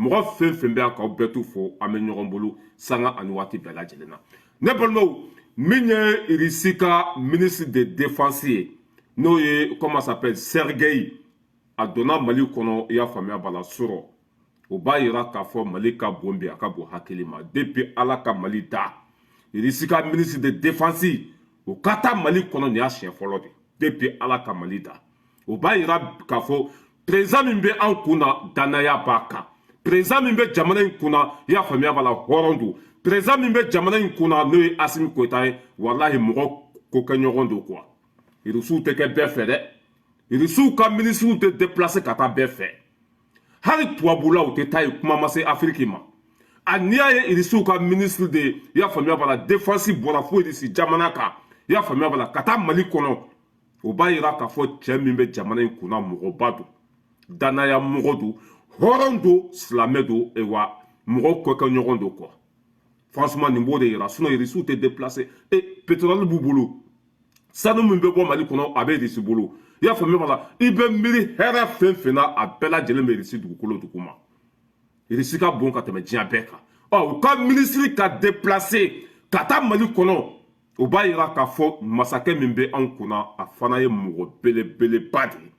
Mɔgɔ fɛn fɛn bɛ yan, k'aw bɛɛ t'u fo. An bɛ ɲɔgɔn bolo sanga ani waati bɛɛ lajɛlen na. Ne balimaw, min ye Irisi ka ministre de défense ye, n'o ye, comment s'appelle, Sergei, a donna Mali kɔnɔ, i y'a faamuya b'a la sɔrɔ. O b'a yira k'a fɔ Mali ka bon bi, a ka bon hakili ma. Depuis Ala ka Mali da, Irisi ka ministre de défense o ka taa Mali kɔnɔ, nin y'a siɲɛ fɔlɔ de. Depuis Ala ka Mali da, o b'a yira k'a fɔ président min bɛ an kun na, danaya b'a kan. Président min bɛ jamana in kunna, i y'a faamuya b'a la, hɔrɔn don. Président min bɛ jamana in kunna, n'o ye Asimi Goïta ye, walahi, mɔgɔ ko kɛ ɲɔgɔn don quoi. Irisiw tɛ kɛ bɛɛ fɛ dɛ. Irisiw ka minisiriw tɛ déplacer ka taa bɛɛ fɛ. Hali tubabula u tɛ taa yen, kuma ma se Afiriki ma. A n'i y'a ye irisiw ka ministre de, i y'a faamuya b'a la, défense bɔra fo Irisi jamana kan, i y'a faamuya b'a la, ka taa Mali kɔnɔ, o b'a yira k'a fɔ cɛ min bɛ jamana in kunna, mɔgɔba don, danaya mɔgɔ don, hɔrɔn don, silamɛ don, wa mɔgɔw kɔ kɛ ɲɔgɔn don quoi. Franchement, nin b'o de yira. Sinon irisiw tɛ déplacer. E pétrole b'u bolo, sanu min bɛ bɔ Mali kɔnɔ, a bɛ Irisi bolo, i y'a faamuya b'a la. I bɛ miiri hɛrɛ fɛn fɛn na, a bɛɛ lajɛlen bɛ Irisi dugukolo duguma. Irisi ka bon ka tɛmɛ diɲɛ bɛɛ kan. Ɔ u ka minisiri ka déplacer ka taa Mali kɔnɔ, o b'a yira k'a fɔ masakɛ min bɛ anw kunna, a fana ye mɔgɔ belebeleba de ye,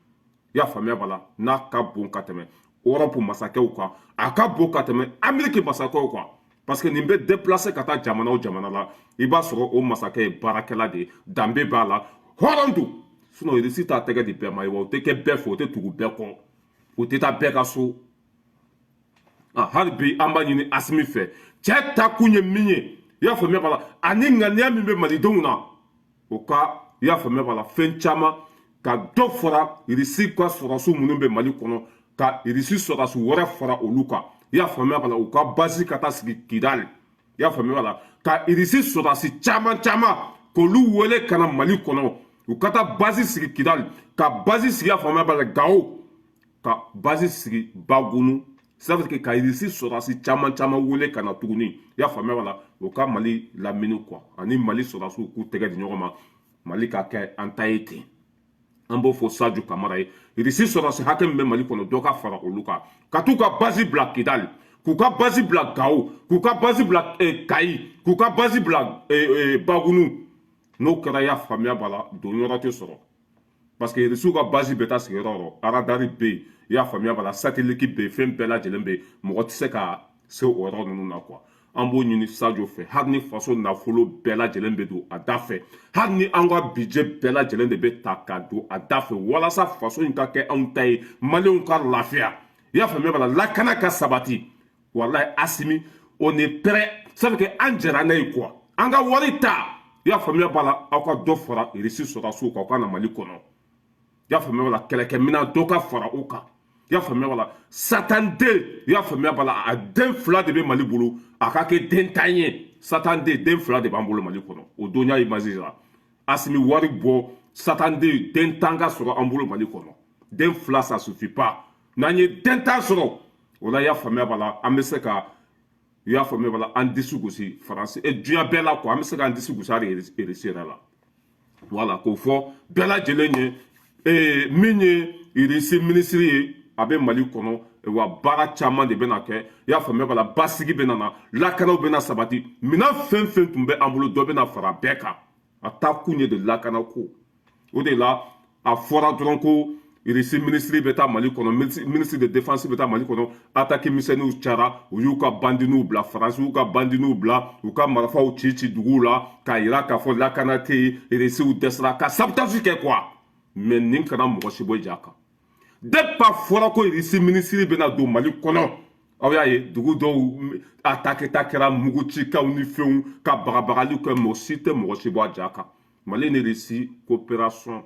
i y'a faamuya b'a la. N'a ka bon ka tɛmɛ Europe masakɛw kan, a ka bon ka tɛmɛ Amérique masakɛw kan, parce que nin bɛ déplacer ka taa jamana o jamana la, i b'a sɔrɔ o masakɛ ye baarakɛla de ye, danbe b'a la, hɔrɔn don. Sinon Irisi t'a tɛgɛ di bɛɛ ma ye wa, o tɛ kɛ bɛɛ fɛ, o tɛ tugu bɛɛ kɔ, o tɛ taa bɛɛ ka so. Hali bi an b'a ɲini Asimi fɛ, cɛ ta kun ye min ye, i y'a faamuya b'a la, ani ŋaniya min bɛ malidenw na, o ka, i y'a faamuya b'a la, fɛn caman ka dɔ fara Irisi ka sɔrɔsiw minnu bɛ Mali kɔnɔ, ka Irisi sɔrɔsi wɛrɛ fara olu kan, i y'a faamuya b'a la, u ka base ka taa sigi Kidali, i y'a faamuya b'a la, ka Irisi sɔrɔsi caman caman k'olu wele ka na Mali kɔnɔ, u ka taa base sigi Kidali, ka base sigi, i y'a faamuya b'a la, Gawo, ka base sigi Bagunu. Ça veut dire que ka Irisi sɔrɔsi caman caman wele ka na tuguni, i y'a faamuya b'a la, u ka Mali lamini quoi, ani Mali sɔrɔsiw k'u tɛgɛ di ɲɔgɔn ma, Mali ka kɛ an ta ye ten. An b'o fɔ Sadio Kamara ye. Irisi sɔrɔsi hakɛ min bɛ Mali kɔnɔ, dɔ ka fara olu kan, ka t'u ka base bila Kidali, k'u ka base bila Gawo, k'u ka base bila Kayi, k'u ka base bila Bagunu. N'o kɛra, i y'a faamuya b'a la, don yɔrɔ tɛ sɔrɔ, parce que irisiw ka base bɛ taa sigi yɔrɔ o yɔrɔ, radar bɛ yen, i y'a faamuya b'a la, satellite bɛ yen, fɛn bɛɛ lajɛlen bɛ yen, mɔgɔ tɛ se ka se o yɔrɔ ninnu na quoi. An b'o ɲini Sadio fɛ, hali ni faso nafolo bɛɛ lajɛlen bɛ don a da fɛ, hali ni an ka budget bɛɛ lajɛlen de bɛ ta ka don a da fɛ, walasa faso in ka kɛ anw ta ye, maliyɛnw ka lafiya, i y'a faamuya b'a la, lakana ka sabati. Walayi Asimi, on est prêt. Ça veut dire an jɛra n'a ye quoi. An ka wari ta, i y'a faamuya b'a la, aw ka dɔ fara Irisi sɔrɔdasiw kan, u ka na Mali kɔnɔ, i y'a faamuya b'a la, kɛlɛkɛminɛn dɔ ka fara u kan, i y'a faamuya b'a la. Satan den, i y'a faamuya b'a la, a den fila de bɛ Mali bolo, a ka kɛ den tan ye. Satan den, den fila de b'an bolo Mali kɔnɔ. O don y'a image la, Asimi, wari bɔ, Satan den, den 10 ka sɔrɔ an bolo Mali kɔnɔ. Den fila, ça suffit pas. N'an ye den 10 sɔrɔ o la, i y'a faamuya b'a la, an bɛ se ka, i y'a faamuya b'a la, an disi gosi Faransi e diɲɛ bɛɛ la quoi. An bɛ se k'an disi gosi hali Irisi yɛrɛ la. Voilà, k'o fɔ bɛɛ lajɛlen ye. Min ye Irisi minisiri ye, a bɛ Mali kɔnɔ wa, baara caman de bɛna kɛ, i y'a faamuya b'a la, basigi bɛ na, lakanaw bɛna sabati, minɛn fɛn fɛn tun bɛ an bolo, dɔ bɛna fara bɛɛ kan. A taa kun ye de lakana ko. O de la a fɔra dɔrɔn ko Irisi minisiri bɛ taa Mali kɔnɔ, ministre de défense bɛ taa Mali kɔnɔ, attaque misɛnninw cayara, u y'u ka bandiniw bila, Faransi y'u ka bandiniw bila, u ka marifaw ci ci duguw la k'a yira k'a fɔ lakana tɛ yen, Irisiw dɛsɛra ka sabotage kɛ quoi. Mais nin kana mɔgɔ si bɔ ja kan. Depuis a fɔra ko Irisi minisiri bɛna don Mali kɔnɔ, aw y'a ye dugu dɔw attaque ta kɛra, mugucikaw ni fɛnw ka bagabagaliw kɛ, mɔgɔ si tɛ mɔgɔ si bɔ a ja kan. Mali ni Irisi, coopération,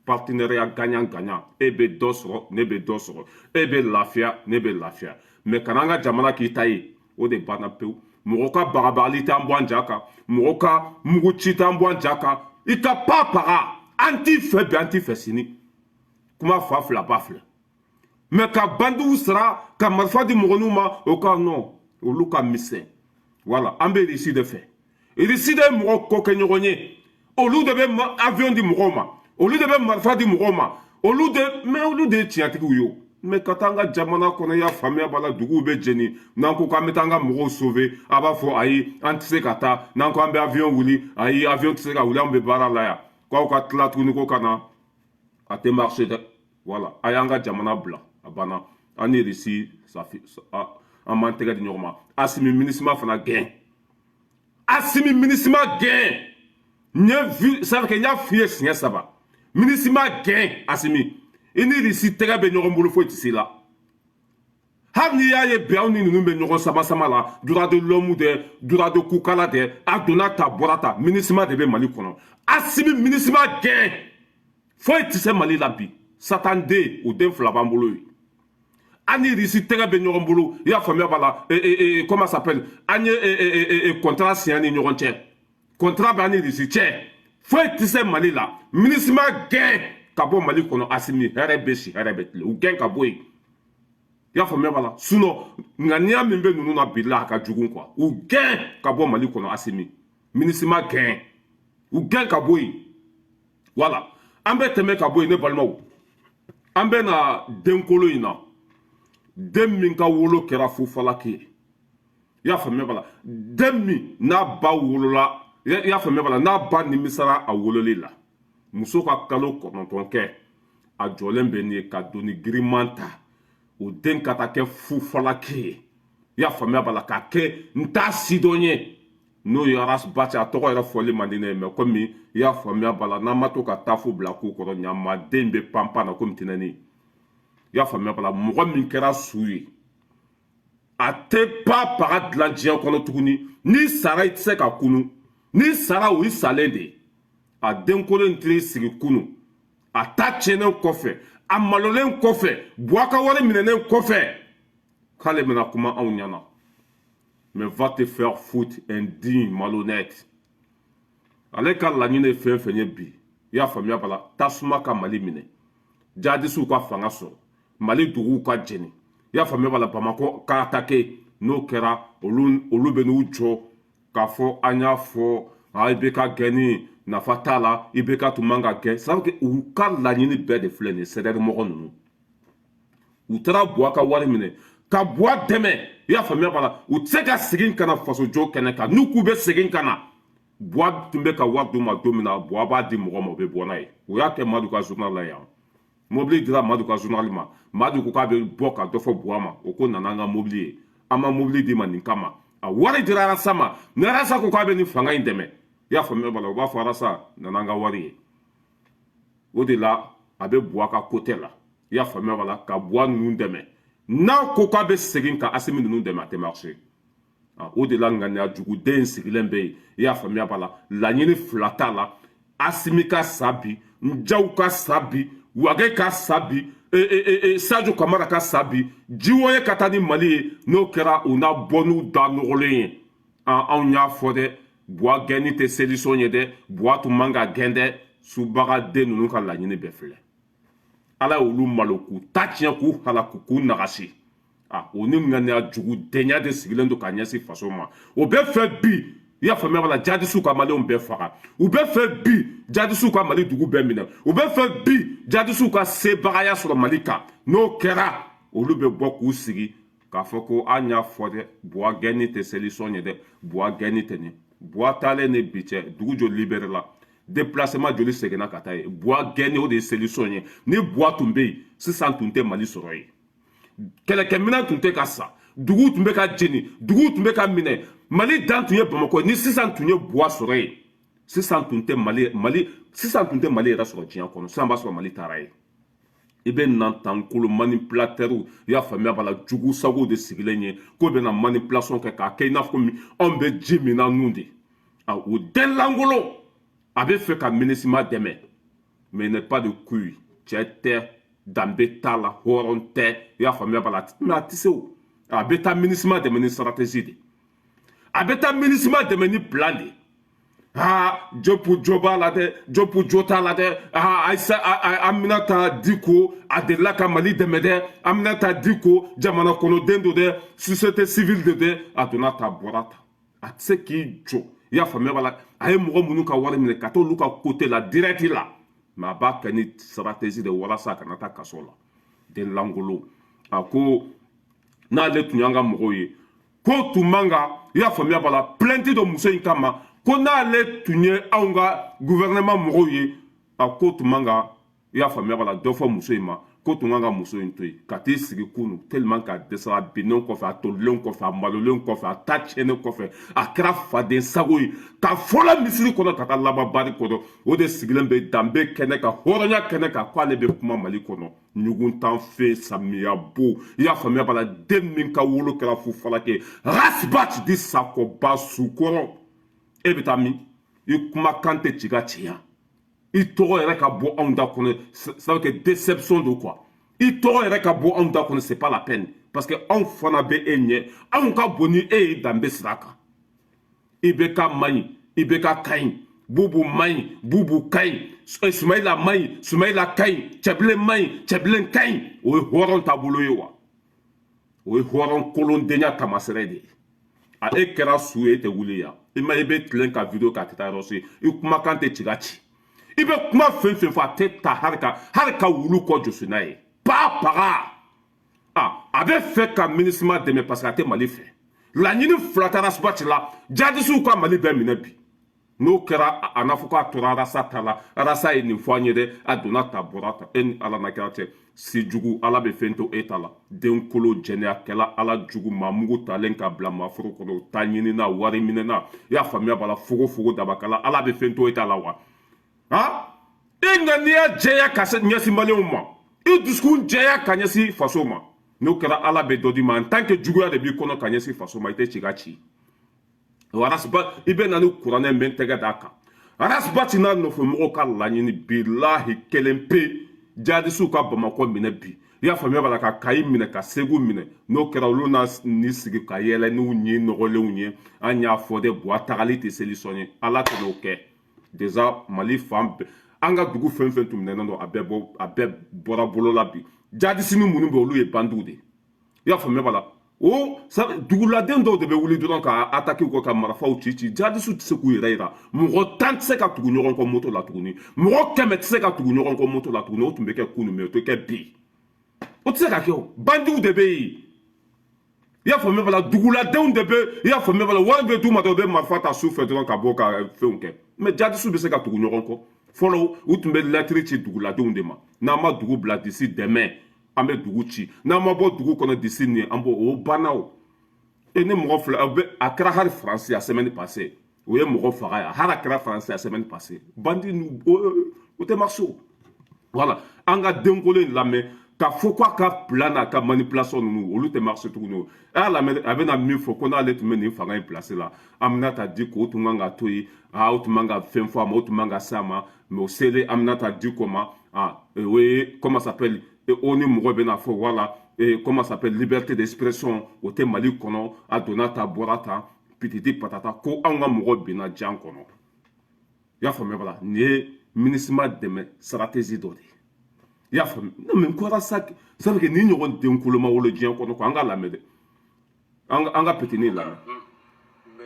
partenariat gagnant gagnant. E bɛ dɔ sɔrɔ, ne bɛ dɔ sɔrɔ, e bɛ lafiya, ne bɛ lafiya. Mais kana an ka jamana k'i ta ye, o de banna pewu. Mɔgɔ ka bagabagali t'an bɔ an ja kan, mɔgɔ ka mugu ci t'an bɔ an ja kan. I ka pa paga, an t'i fɛ bi, an t'i fɛ sini, kuma fa fila ba filɛ. Mais ka bandiw sara ka marifa di mɔgɔninw ma, o ka nɔ olu ka misɛn. Voilà, an bɛ Irisi de fɛ. Irisi de ye mɔgɔ kɔ kɛ ɲɔgɔn ye, olu de bɛ avion di mɔgɔw ma, olu de bɛ marifa di mɔgɔw ma, olu de, mais olu de ye tiɲɛtigiw ye o. Mais ka taa an ka jamana kɔnɔ, i y'a faamuya b'a la, duguw bɛ jeni. N'an ko k'an bɛ taa an ka mɔgɔw sauver, a b'a fɔ ayi, an tɛ se ka taa. N'an ko an bɛ avion wuli, ayi, avion tɛ se ka wuli, an bɛ baara la yan. K'aw ka tila tuguni ko ka na, a tɛ marcher dɛ. Voilà, a y'an ka jamana bila, a banna. An ni Russie, an m'an tɛgɛ di ɲɔgɔn ma. Asimi, MINUSMA fana gɛn. Asimi, MINUSMA gɛn. N ye vu, ça fait que n y'a f'i ye siɲɛ saba, MINUSMA gɛn. Asimi, i ni Russie tɛgɛ bɛ ɲɔgɔn bolo, foyi tɛ se la. Hali n'i y'a ye bi, aw ni ninnu bɛ ɲɔgɔn sama sama la, droit de l'homme dɛ, droit de kukala dɛ, a donna ta bɔra ta, MINUSMA de bɛ Mali kɔnɔ. Asimi, MINUSMA gɛn. Foyi tɛ se Mali la bi. Satan den, o den fila b'an bolo yen. An ni Russie tɛgɛ bɛ ɲɔgɔn bolo, i y'a faamuya b'a la. Comment ça s'appelle, an ye contrat signé ni ɲɔgɔn cɛ, contrat bɛ an ni Russie cɛ. Foyi tɛ se Mali la. MINUSMA gɛn ka bɔ Mali kɔnɔ. Asimi, hɛrɛ bɛ si, hɛrɛ bɛ tile, u gɛn ka bɔ yen, i y'a faamuya b'a la. Sinon ŋaniya min bɛ ninnu na bi la, a ka jugu quoi. U gɛn ka bɔ Mali kɔnɔ. Asimi, MINUSMA gɛn, u gɛn ka bɔ yen. Voilà, an bɛ tɛmɛ ka bɔ yen. Ne balimaw, an bɛ na denkolo in na, den min ka wolo kɛra fufalaki ye, i y'a faamuya b'a la. Den min n'a ba wolola, i y'a faamuya b'a la, n'a ba nimisara a wololi la, muso ka kalo 9 kɛ a jɔlen bɛ nin ye ka doni giriman ta, o den ka taa kɛ fufalaki ye, i y'a faamuya b'a la, k'a kɛ n t'a sidɔn ye, n'o ye Ras Bath. A tɔgɔ yɛrɛ fɔli man di ne ye, mais komi i y'a faamuya b'a la, n'an ma to ka taa fo bila ko kɔrɔ, ɲamaden bɛ panpan na komi tɛnɛni, i y'a faamuya b'a la. Mɔgɔ min kɛra su ye, a tɛ ba baga dilan diɲɛ kɔnɔ tuguni. N'i sara, i tɛ se ka kunu. N'i sara, o y'i salen de ye. A denkolon in t'i sigi kunu, a ta tiɲɛnen kɔfɛ, a malolen kɔfɛ, Buwa ka wari minɛnen kɔfɛ, k'ale bɛna kuma anw ɲɛna. Mais va te faire foutre, indigne, malhonnête. Ale ka laɲini ye fɛn fɛn ye bi, i y'a faamuya b'a la, tasuma ka Mali minɛ, jadisiw ka fanga sɔrɔ, Mali duguw ka jeni, i y'a faamuya b'a la, Bamakɔ ka attaquer. N'o kɛra, olu bɛ n'u jɔ k'a fɔ an y'a fɔ a IBK gɛnni nafa t'a la, IBK tun man ka gɛn. C'est à dire que u ka laɲini bɛɛ de filɛ nin ye. CDR mɔgɔ ninnu, u taara Buwa ka wari minɛ ka Buwa dɛmɛ, i y'a faamuya b'a la. U tɛ se ka segin ka na fasojɔ kɛnɛ kan. N'u k'u bɛ segin ka na, Buwa tun bɛ ka wari d'u ma don min na, Buwa b'a di mɔgɔ ma, o bɛ bɔ n'a ye. U y'a kɛ Madu ka journal la yan. Mobili dira Madu ka journal ma. Madu ko k'a bɛ bɔ ka dɔ fɔ Buwa ma. O ko nana an ka mobili ye, an ma mobili d'i ma nin kama. A wari dira Arasa ma. Ni Arasa ko k'a bɛ nin fanga in dɛmɛ, i y'a faamuya b'a la, u b'a fɔ Arasa nana an ka wari ye. O de la a bɛ Buwa ka côté la, i y'a faamuya b'a la, ka Buwa ninnu dɛmɛ. N'a ko k'a bɛ segin ka Asimi ninnu dɛmɛ, a tɛ marcher. O de la ŋaniya juguden sigilen bɛ yen, i y'a faamuya b'a la. Laɲini fila t'a la: Asimi ka sa bi, Njaw ka sa bi, Wage ka sa bi, Sadio Kamara ka sa bi, jiwoye ka taa ni Mali ye. N'o kɛra, u n'a bɔ n'u da nɔgɔlen ye. Anw y'a fɔ dɛ, Buwa gɛnni tɛ solution ye dɛ, Buwa tun man ka gɛn dɛ. Subagaden ninnu ka laɲini bɛɛ filɛ. Ala y'olu malo k'u ta tiɲɛ, k'u halaku, k'u nagasi. O ni ŋaniya jugudenya de sigilen don ka ɲɛsin faso ma. O bɛ fɛ bi, i y'a faamuya b'a la, jadisiw ka maliyɛnw bɛɛ faga. U bɛ fɛ bi, jadisiw ka Mali dugu bɛɛ minɛ. U bɛ fɛ bi, jadisiw ka sebagaya sɔrɔ Mali kan. N'o kɛra, olu bɛ bɔ k'u sigi k'a fɔ ko an y'a fɔ dɛ, Buwa gɛnni tɛ solution ye dɛ, Buwa gɛnni tɛ nin. Buwa taalen ni bi cɛ, dugu joli libéré la? Déplacement joli seginna ka taa ye? Buwa gɛnni, o de ye solution ye. Ni Buwa tun bɛ yen sisan, tun tɛ Mali sɔrɔ yen. Kɛlɛkɛminɛn tun tɛ ka san, duguw tun bɛ ka jeni, duguw tun bɛ ka minɛ, Mali dan tun ye Bamakɔ. Ni sisan tun ye Buwa sɔrɔ yen sisan, tun tɛ Mali, sisan tun tɛ Mali yɛrɛ sɔrɔ diɲɛ kɔnɔ. Sisan b'a sɔrɔ Mali taara ye. I bɛ nantankolo manipulateur, i y'a faamuya b'a la, jugu sago de sigilen ye k'o bɛna manipulation kɛ k'a kɛ i n'a fɔ anw bɛ ji min na nun de. O den lankolon, a bɛ fɛ ka MINUSMA dɛmɛ, mais n'est pas de couille. Cɛ tɛ, danbe t'a la, hɔrɔn tɛ, i y'a faamuya b'a la. Mais a tɛ se o. A bɛ taa MINUSMA dɛmɛ ni stratégie de, a bɛ taa MINUSMA dɛmɛ ni plan de. Aa, Jopu jo b'a la dɛ, Jopu jo t'a la dɛ. Aa, Ayisa Aminata Diko, a delila ka Mali dɛmɛ dɛ. Aminata Diko, jamana kɔnɔden don dɛ, société civile de dɛ. A donna ta, bɔra ta, a tɛ se k'i jɔ, i y'a faamuya b'a la. A ye mɔgɔ minnu ka wari minɛ ka t'olu ka côté la direct la, mais a b'a kɛ ni stratégie de walasa a kana taa kaso la. Den lankolon. A ko n'ale tun y'an ka mɔgɔw ye, ko tun man ka, i y'a faamuya b'a la, plainte dɔ muso in kama, ko n'ale tun ye anw ka gouvernement mɔgɔw ye, a ko tun man ka, i y'a faamuya b'a la, dɔ fɔ muso in ma, ko tun kan ka muso in to yen ka t'i sigi kunu, tellement k'a dɛsɛra. A binnen kɔfɛ, a tolilen kɔfɛ, a malolen kɔfɛ, a ta tiɲɛnen kɔfɛ, a kɛra faden sago ye ka fɔlɔ misiri kɔnɔ ka taa laban bari kɔnɔ. O de sigilen bɛ danbe kɛnɛ kan, hɔrɔnya kɛnɛ kan, k'ale bɛ kuma Mali kɔnɔ. Ɲugun fe samiya bo, i y'a faamuya b'a la, den min ka wolo kɛra fufalaki, Ras Bath di Sakɔba sukɔrɔ, e bɛ taa min? I kumakan tɛ ci ka tiɲɛ, i tɔgɔ yɛrɛ ka bɔ anw da kɔnɔ, ça veut dire déception don quoi. I tɔgɔ yɛrɛ ka bɔ anw da kɔnɔ, c'est pas la peine, parce que anw fana bɛ e ɲɛ, anw ka bon ni e ye danbe sira kan. IBK man ɲi, IBK ka ɲi, Bubu man ɲi, Bubu ka ɲi, Sumayila man ɲi, Sumayila ka ɲi, Cɛbilen man ɲi, Cɛbilen ka ɲi. O ye hɔrɔn taabolo ye wa? O ye hɔrɔn kolondenya taamasere de ye. A e kɛra su ye, e tɛ wuli yan, i ma, i bɛ tilen ka vidéo k'a tɛ taa yɔrɔ si, i kumakan tɛ ci ka ci, i bɛ kuma fɛn fɛn fɔ, a tɛ ta hali ka wulu kɔ jɔsi n'a ye pa paga. A bɛ fɛ ka MINUSMA dɛmɛ parce que a tɛ Mali fɛ. Laɲini fila taara Ras Bath la, jadisiw ka Mali bɛɛ minɛ bi. N'o kɛra, a n'a fɔ k'a tora Arasa ta la, Arasa ye nin fɔ an ye dɛ, a donna ta bɔra ta. E ni Ala na kɛra cɛ si jugu, Ala bɛ fɛn to e ta la. Den kolo jɛnɛyakɛla, Ala jugu, maa mugu talen ka bila maaforo kɔnɔ, ta ɲinina, wari minɛna, i y'a faamuya b'a la, fogo fogo dabakala, Ala bɛ fɛn to e ta la wa? Han, e ŋaniya jɛya ka se ɲɛsin maliyɛnw ma, i dusukun jɛya ka ɲɛsin faso ma, n'o kɛra, Ala bɛ dɔ d'i ma. En tant que juguya de b'i kɔnɔ ka ɲɛsin faso ma, i tɛ ci ka ci. Ras Bath, i bɛ na ni kuranɛ n bɛ n tɛgɛ d'a kan. Ras Bath n'a nɔfɛ mɔgɔw ka laɲini bilahi kelen pe, jadisiw ka Bamakɔ minɛ bi, i y'a faamuya b'a la, ka Kayi minɛ, ka Segu minɛ. N'o kɛra, olu na ni sigi ka yɛlɛ n'u ɲi nɔgɔlenw ye. An y'a fɔ dɛ, buwa tagali tɛ seli sɔn ye, Ala tɛ kɛ. Déjà Mali fan bɛɛ, an ka dugu fɛn fɛn tun minɛnen don, a bɛɛ bɔ, a bɛɛ bɔra bolo la bi. Jadisini minnu bɛ, olu ye bandiw de, i y'a faamuya b'a la. O duguladen dɔw de bɛ wuli dɔrɔn ka attaquer kɔ, ka marifaw ci ci. Jadisiw tɛ se k'u yɛrɛ yira. Mɔgɔ 10 tɛ se ka tugu ɲɔgɔn kɔ moto la tuguni, mɔgɔ 100 tɛ se ka tugu ɲɔgɔn kɔ moto la tuguni. O tun bɛ kɛ kunun, mais o tɛ kɛ bi, o tɛ se ka kɛ. O bandiw de bɛ yen, i y'a faamuya b'a la, duguladenw de bɛ, i y'a faamuya b'a la, wari bɛ d'u ma dɔrɔn, u bɛ marifa ta su fɛ dɔrɔn ka bɔ ka fɛnw kɛ. Mais jadisiw bɛ se ka tugu ɲɔgɔn kɔ? Fɔlɔ, u tun bɛ lɛtiri ci duguladenw de ma: n'an ma dugu bila d'ici demain, an bɛ dugu ci, n'an ma bɔ dugu kɔnɔ d'ici nin, an b'o o banna. O e ni mɔgɔ fila bɛ, a kɛra hali Faransi a semaine passée, o ye mɔgɔ faga yan, hali a kɛra Faransi a semaine passée, bandi o tɛ marché o. Voilà, an ka denkolo in lamɛn k'a fɔ k'a ka plan n'a ka manipulation ninnu, olu tɛ marché tuguni. O a y'a lamɛn, a bɛna min fɔ, ko n'ale tun bɛ nin fanga in place la, Aminata Diko, o tun kan ka to yen, aa, o tun man ka fɛn fɔ a ma, o tun man ka se a ma, mais o selen Aminata Diko ma, ah, o ye, comment s'appelle, o ni mɔgɔ bɛna fɔ, voilà, comment s'appelle, liberté d'expression o tɛ Mali kɔnɔ, a donna ta bɔra tan, pititi patata, ko anw ka mɔgɔ binna jan kɔnɔ. I y'a faamuya bala, nin ye MINUSMA dɛmɛ stratégie dɔ de ye, i y'a faamu? Non, mais kɔra sa, ça veut dire ni ɲɔgɔn den koloma wolo diɲɛ kɔnɔ quoi. An ka lamɛn dɛ, an ka petini lamɛn. N bɛ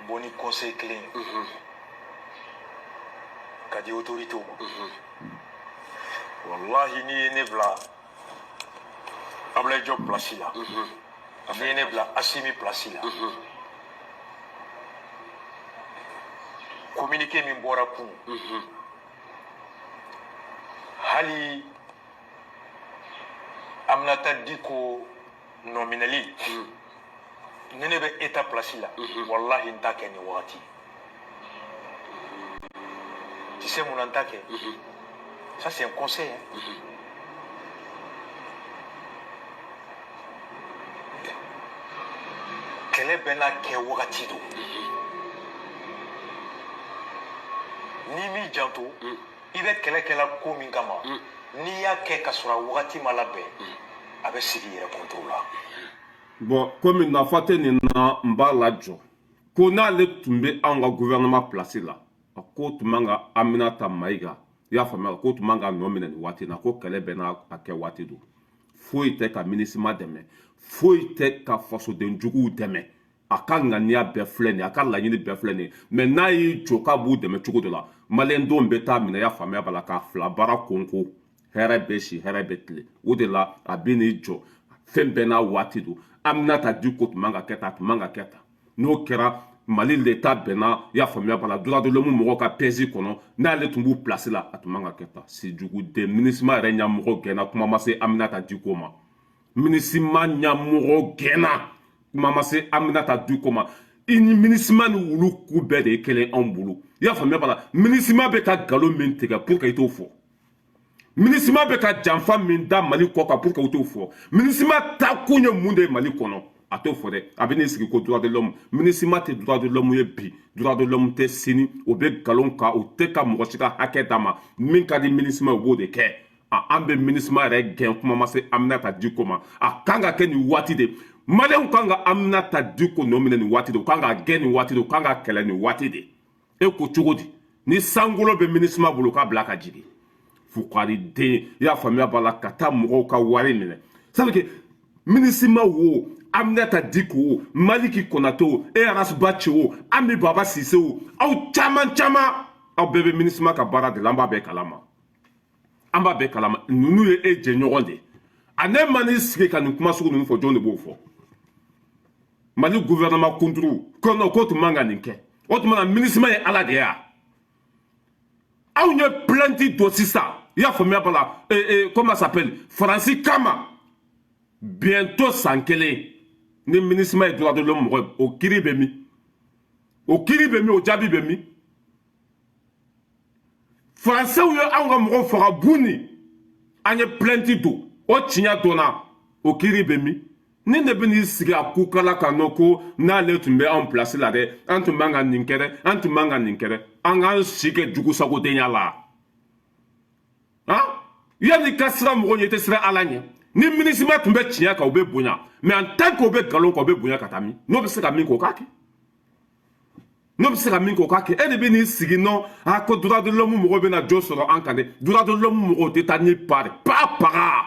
bɔ ni conseil kelen ye ka di autorités ma. Wallahi, n'i ye ne bila Ablaye Diop place la, n'i ye ne bila Assimi place la, communiqué min bɔra kunun, hali Aminata Diko nɔminɛli, ni ne bɛ état place la, wallahi n t'a kɛ nin wagati. Tu sais mun na n t'a kɛ? Ça, c'est un conseil, hein. Kɛlɛ bɛɛ n'a kɛ wagati don. N'i m'i janto, i bɛ kɛlɛ kɛla ko min kama, n'i y'a kɛ ka sɔrɔ a wagati ma labɛn, a bɛ sigi i yɛrɛ contre la. Bon, komi nafa tɛ nin na, n b'a lajɔ ko n'ale tun bɛ anw ka gouvernement place la, a ko tun man ka Aminata Mayiga, i y'a faamuya, ko tun man ka nɔ minɛ nin waati in na, ko kɛlɛ bɛɛ n'a a kɛ waati don. Foyi tɛ ka MINUSMA dɛmɛ, foyi tɛ ka fasoden juguw dɛmɛ. A ka ŋaniya bɛɛ filɛ nin ye, a ka laɲini bɛɛ filɛ nin ye, mais n'a y'i jɔ k'a b'u dɛmɛ cogo dɔ la, maliyɛndenw bɛ taa minɛ, i y'a faamuya b'a la, k'a fila baara konko. Hɛrɛ bɛ si, hɛrɛ bɛ tile. O de la a bɛ n'i jɔ, fɛn bɛɛ n'a waati don. Aminata Diko tun man ka kɛ tan, a tun man ka kɛ tan. N'o kɛra, Mali l'État bɛnna, i y'a faamuya b'a la, droit de l'homme mɔgɔw ka pèse kɔnɔ, n'ale tun b'u place la, a tun man ka kɛ tan. Sijuguden MINUSMA yɛrɛ ɲɛmɔgɔ gɛnna, kuma ma se Aminata Diko ma. MINUSMA ɲɛmɔgɔ gɛnna, kuma ma se Aminata Diko ma. I ni MINUSMA ni wulu ku bɛɛ de ye kelen anw bolo, i y'a faamuya b'a la. MINUSMA bɛ ka nkalon min tigɛ pour que i t'o fɔ, MINUSMA bɛ ka janfa min da Mali kɔ kan pour que u t'o fɔ, MINUSMA taakun ye mun de ye Mali kɔnɔ, a t'o fɔ dɛ. A bɛ n'i sigi ko droit de l'homme. MINUSMA tɛ droit de l'homme ye bi, droit de l'homme tɛ sini. O bɛ nkalon kan, o tɛ ka mɔgɔ si ka hakɛ d'a ma. Min ka di MINUSMA ye, o b'o de kɛ. A an bɛ MINUSMA yɛrɛ gɛn, kuma ma se Aminata Diko ma. A kan ka kɛ nin waati de, Maliyɛnw kan ka Aminata Diko nɔ minɛ nin waati de, u kan ka gɛn nin waati de, u kan ka kɛlɛ nin waati de. E ko cogo di? Ni sankolo bɛ MINUSMA bolo, k'a bila ka jigin, fukariden, i y'a faamuya b'a la, ka taa mɔgɔw ka wari minɛ. Ça veut dire MINUSMA wo, Aminata Diko wo, Maliki Konate wo, e Ras Bath wo, Ami Baba Sise wo, aw caman caman, aw bɛɛ bɛ MINUSMA ka baara de la. An b'a bɛɛ kalama, an b'a bɛɛ kalama. Ninnu ye e jɛɲɔgɔn de. A ne ma n'i sigi ka nin kuma sugu ninnu fɔ, jɔn de b'o fɔ? Mali gouvernement contre ko non, k'o tun man ka nin kɛ. O tuma na, MINUSMA ye ala de ye wa? Anw ye plainte don sisan, i y'a faamuya b'a la, comment ça s'appelle, Faransi kama, bientôt san kelen. Ni MINUSMA ye droit de l'homme mɔgɔ ye, o kiiri bɛ min? O kiiri bɛ min? O jaabi bɛ min? Faransɛw ye anw ka mɔgɔw faga Buni, an ye plainte don, o tiɲɛ dɔnna, o kiiri bɛ min? Ni de bɛ n'i sigi a kukala kan nɔ ko n'ale tun bɛ anw place la dɛ, an tun man ka nin kɛ dɛ, an tun man ka nin kɛ dɛ. An k'an si kɛ jugusagodenya la. Han, yanni ka siran mɔgɔ ɲɛ, i tɛ siran Ala ɲɛ. Ni MINUSMA tun bɛ tiɲɛ kan, u bɛ bonya, mais en tant que o bɛ nkalon kan, o bɛ bonya ka taa min? N'o bɛ se ka min kɛ, o k'a kɛ. N'o bɛ se ka min kɛ, o k'a kɛ. E de bɛ n'i sigi nɔ, a ko droit de l'homme mɔgɔw bɛna jo sɔrɔ an kan dɛ. Droit de l'homme mɔgɔw tɛ taa ni pari pa paga,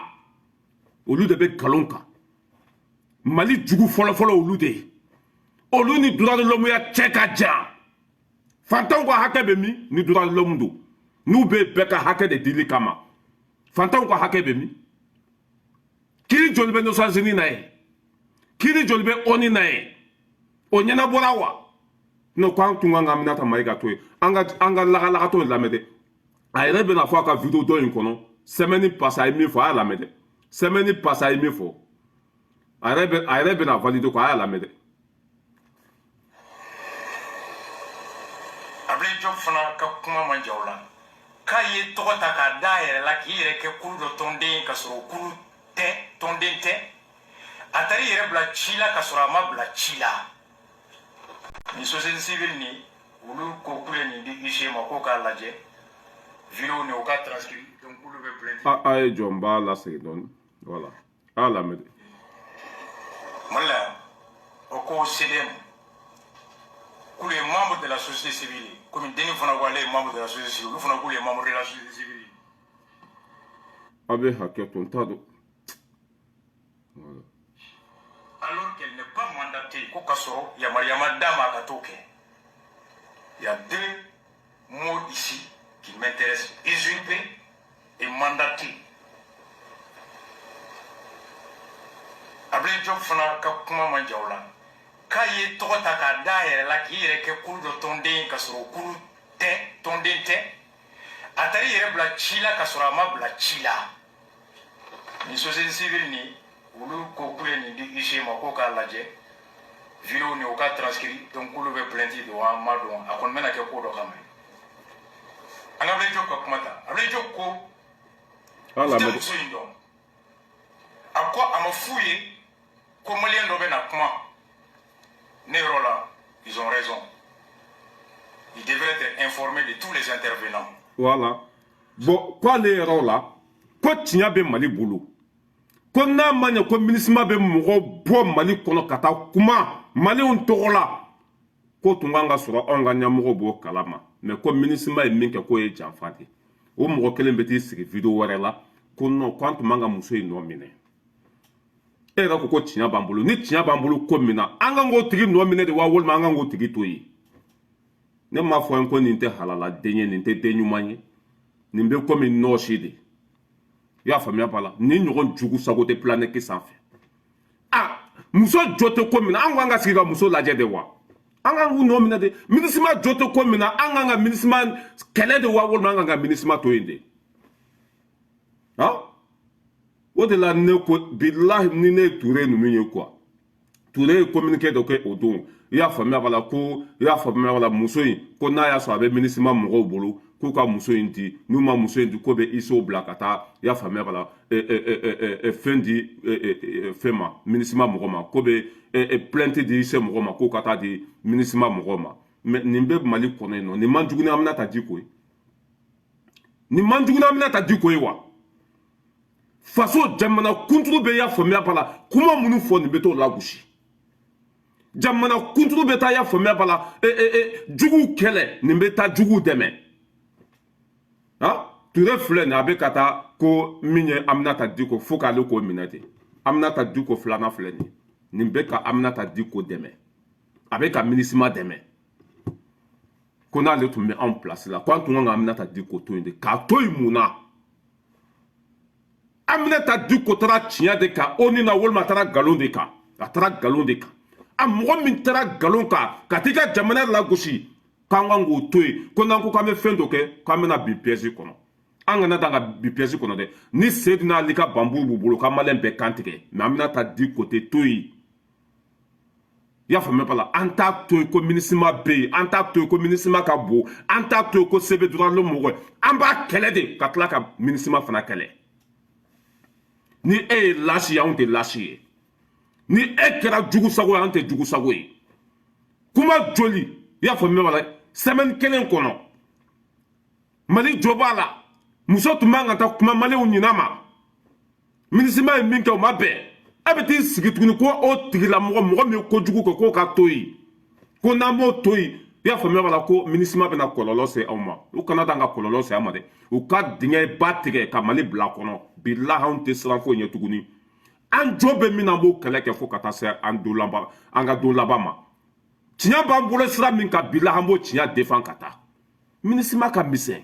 olu de bɛ nkalon kan. Mali jugu fɔlɔfɔlɔ, olu de ye. Olu ni droit de l'homme ya cɛ ka jan. Fantanw ka hakɛ bɛ min? Ni droit de l'homme don, n'u bɛ bɛɛ ka hakɛ de dili kama, fantanw ka hakɛ bɛ min? Kiiri joli bɛ Nations Unies na ye? Kiiri joli bɛ ONU na ye? O ɲɛnabɔra wa? N'o ko an tun kan ka Aminata Mayiga to yen, an ka lagalagatɔ in lamɛn dɛ. A yɛrɛ bɛna fɔ a ka vidéo dɔ in kɔnɔ, semaine passée a ye min fɔ, a y'a lamɛn dɛ. Semaine passée a ye min fɔ, a yɛrɛ bɛna valider quoi, a y'a lamɛn dɛ. Ablaye Diop fana ka kuma man ja o la, k'a ye tɔgɔ ta k'a da a yɛrɛ la, k'i yɛrɛ kɛ kulu dɔ tɔnden ye ka sɔrɔ o kulu tɛ, tɔnden tɛ. A taara i yɛrɛ bila ci la ka sɔrɔ a ma bila ci la. Nin société civile nin, olu ko k'u ye nin di huissier ma k'o k'a lajɛ, vidéo nin, o k'a transcrit, donc k'olu bɛ plainte. A ye jɔ, n b'a lasegin dɔɔni. Voilà, a y'a lamɛn dɛ. Mali la yan, o ko CDM k'olu ye membre de la société civile ye, komi denni fana ko ale ye membre de la société civile, olu fana k'olu ye membre de la société civile ye. A bɛ hakɛ to, n t'a dɔn. Voilà. Alors qu'elle n'est pas mandatée, ko k'a sɔrɔ yamaruya ma d'a ma a ka t'o kɛ. Il y a deux mots ici qui m'intéressent: usurpé et mandaté. Ablaye Diop fana ka kuma man ja o la, k'a ye tɔgɔ ta k'a da a yɛrɛ la, k'i yɛrɛ kɛ kulu dɔ tɔnden ye ka sɔrɔ o kulu tɛ, tɔnden tɛ. A taara i yɛrɛ bila ci la ka sɔrɔ a ma bila ci la. Nin société civile nin, olu ko k'u ye nin di huissier ma k'o k'a lajɛ, vidéo nin, o k'a transcrit, donc k'olu bɛ plainte don. An ma dɔn, a kɔni bɛna kɛ ko dɔ kama ye. An ka Ablaye Diop ka kuma ta. Ablaye Diop ko A y'a u tɛ lamɛn dɛ. muso in dɔn. A ko a ma f'u ye ko Maliyɛn dɔ bɛ na kuma ne yɔrɔ la. Ils ont raison, ils devraient être informés de tous les intervenants. Voilà. Bon, k'ale yɛrɛ la ko tiɲɛ bɛ Mali bolo, ko n'a ma ɲɛ ko MINUSMA bɛ mɔgɔ bɔ Mali kɔnɔ ka taa kuma Maliyɛnw tɔgɔ la, ko tun kan ka sɔrɔ anw ka ɲɛmɔgɔw b'o kalama. Mais ko MINUSMA ye min kɛ, k'o ye janfa de ye. O mɔgɔ kelen bɛ t'i sigi vidéo wɛrɛ la ko non, ko an tun man ka muso in nɔ minɛ. E yɛrɛ ko ko tiɲɛ b'an bolo. Ni tiɲɛ b'an bolo ko min na, an kan k'o tigi nɔ minɛ de wa, walima an kan k'o tigi to yen? Ne m'a fɔ n ko nin tɛ halala den ye, nin tɛ den ɲuman ye, nin bɛ komi nɔɔsi de. I y'a faamuya b'a la, ni ɲɔgɔn jugu sago tɛ planète sanfɛ. A muso jɔ tɛ ko min na, an kan ka sigi ka muso lajɛ de wa? An kan k'u nɔ minɛ de. MINUSMA jɔ tɛ ko min na, an kan ka MINUSMA kɛlɛ de wa, walima an kan ka MINUSMA to yen de? Han, o de la ne ko bilahi, ni ne ye Ture ninnu ye quoi, Ture ye communiqué dɔ kɛ o don, i y'a faamuya b'a la, ko i y'a faamuya b'a la, muso in ko n'a y'a sɔrɔ a bɛ MINUSMA mɔgɔw bolo, k'u ka muso in di. N'u ma muso in di, k'o bɛ ISO bila ka taa, i y'a faamuya b'a la, fɛn di fɛn ma, MINUSMA mɔgɔ ma, k'o bɛ plainte di ISO mɔgɔ ma, k'o ka taa di MINUSMA mɔgɔw ma. Mais nin bɛ Mali kɔnɔ yen nɔ, nin man jugu ni Aminata Diko ye, nin man jugu ni Aminata Diko ye wa? Faso jamana kuntigi bɛ, y'a faamuya b'a la, kuma minnu fɔ, nin bɛ t'o lagosi. Jamana kuntigi bɛ taa, y'a faamuya b'a la, juguw kɛlɛ, nin bɛ taa juguw dɛmɛ. Han, Ture filɛ nin, a bɛ ka taa ko min ye Aminata Diko fo k'ale k'o minɛ ten. Aminata Diko filanan filɛ nin ye, nin bɛ ka Aminata Diko dɛmɛ, a bɛ ka MINUSMA dɛmɛ. Ko n'ale tun bɛ anw place la, ko an tun kan ka Aminata Diko to yen de. K'a to yen mun na? Aminata Diko taara tiɲɛ de kan ONU na, walima a taara nkalon de kan? A taara nkalon de kan. A mɔgɔ min taara nkalon kan ka t'i ka jamana lagosi, k'an kan k'o to yen, ko n'an ko k'an bɛ fɛn dɔ kɛ, k'an bɛna bin piège kɔnɔ. An kana dan ka bin piège kɔnɔ dɛ. Ni Seydina Ali ka banbu b'u bolo, k'an maliyɛn bɛɛ kan tigɛ, mais Aminata Diko tɛ to yen. I y'a faamuya b'a la, an t'a to yen ko MINUSMA bɛ yen, an t'a to yen ko MINUSMA ka bon, an t'a to yen ko sebe droit de mɔgɔ. An b'a kɛlɛ de ka tila ka MINUSMA fana kɛlɛ. Ni e ye lâche ye, anw tɛ lâche ye. Ni e kɛra jugu sago ye, an tɛ jugu sago ye. Kuma joli, i y'a faamuya b'a la, semaine kelen kɔnɔ, Mali jɔ b'a la. Muso tun man ka taa kuma maliyɛnw ɲin'a ma. MINUSMA ye min kɛ, o ma bɛn. E bɛ t'i sigi tuguni ko o tigilamɔgɔ, mɔgɔ min ye kojugu kɛ, k'o ka to yen, ko n'an m'o to yen, i y'a faamuya b'a la, ko MINUSMA bɛna kɔlɔlɔ se anw ma. U kana dan ka kɔlɔlɔ se an ma dɛ, u ka dingɛ ba tigɛ ka Mali bila kɔnɔ. Bilahi, anw tɛ siran foyi ɲɛ tuguni. An jo bɛ min na, an b'o kɛlɛ kɛ fo ka taa se an don laban, an ka don laban ma. Tiɲɛ b'an bolo sira min kan, bilahi, an b'o tiɲɛ défend ka taa. MINUSMA ka misɛn.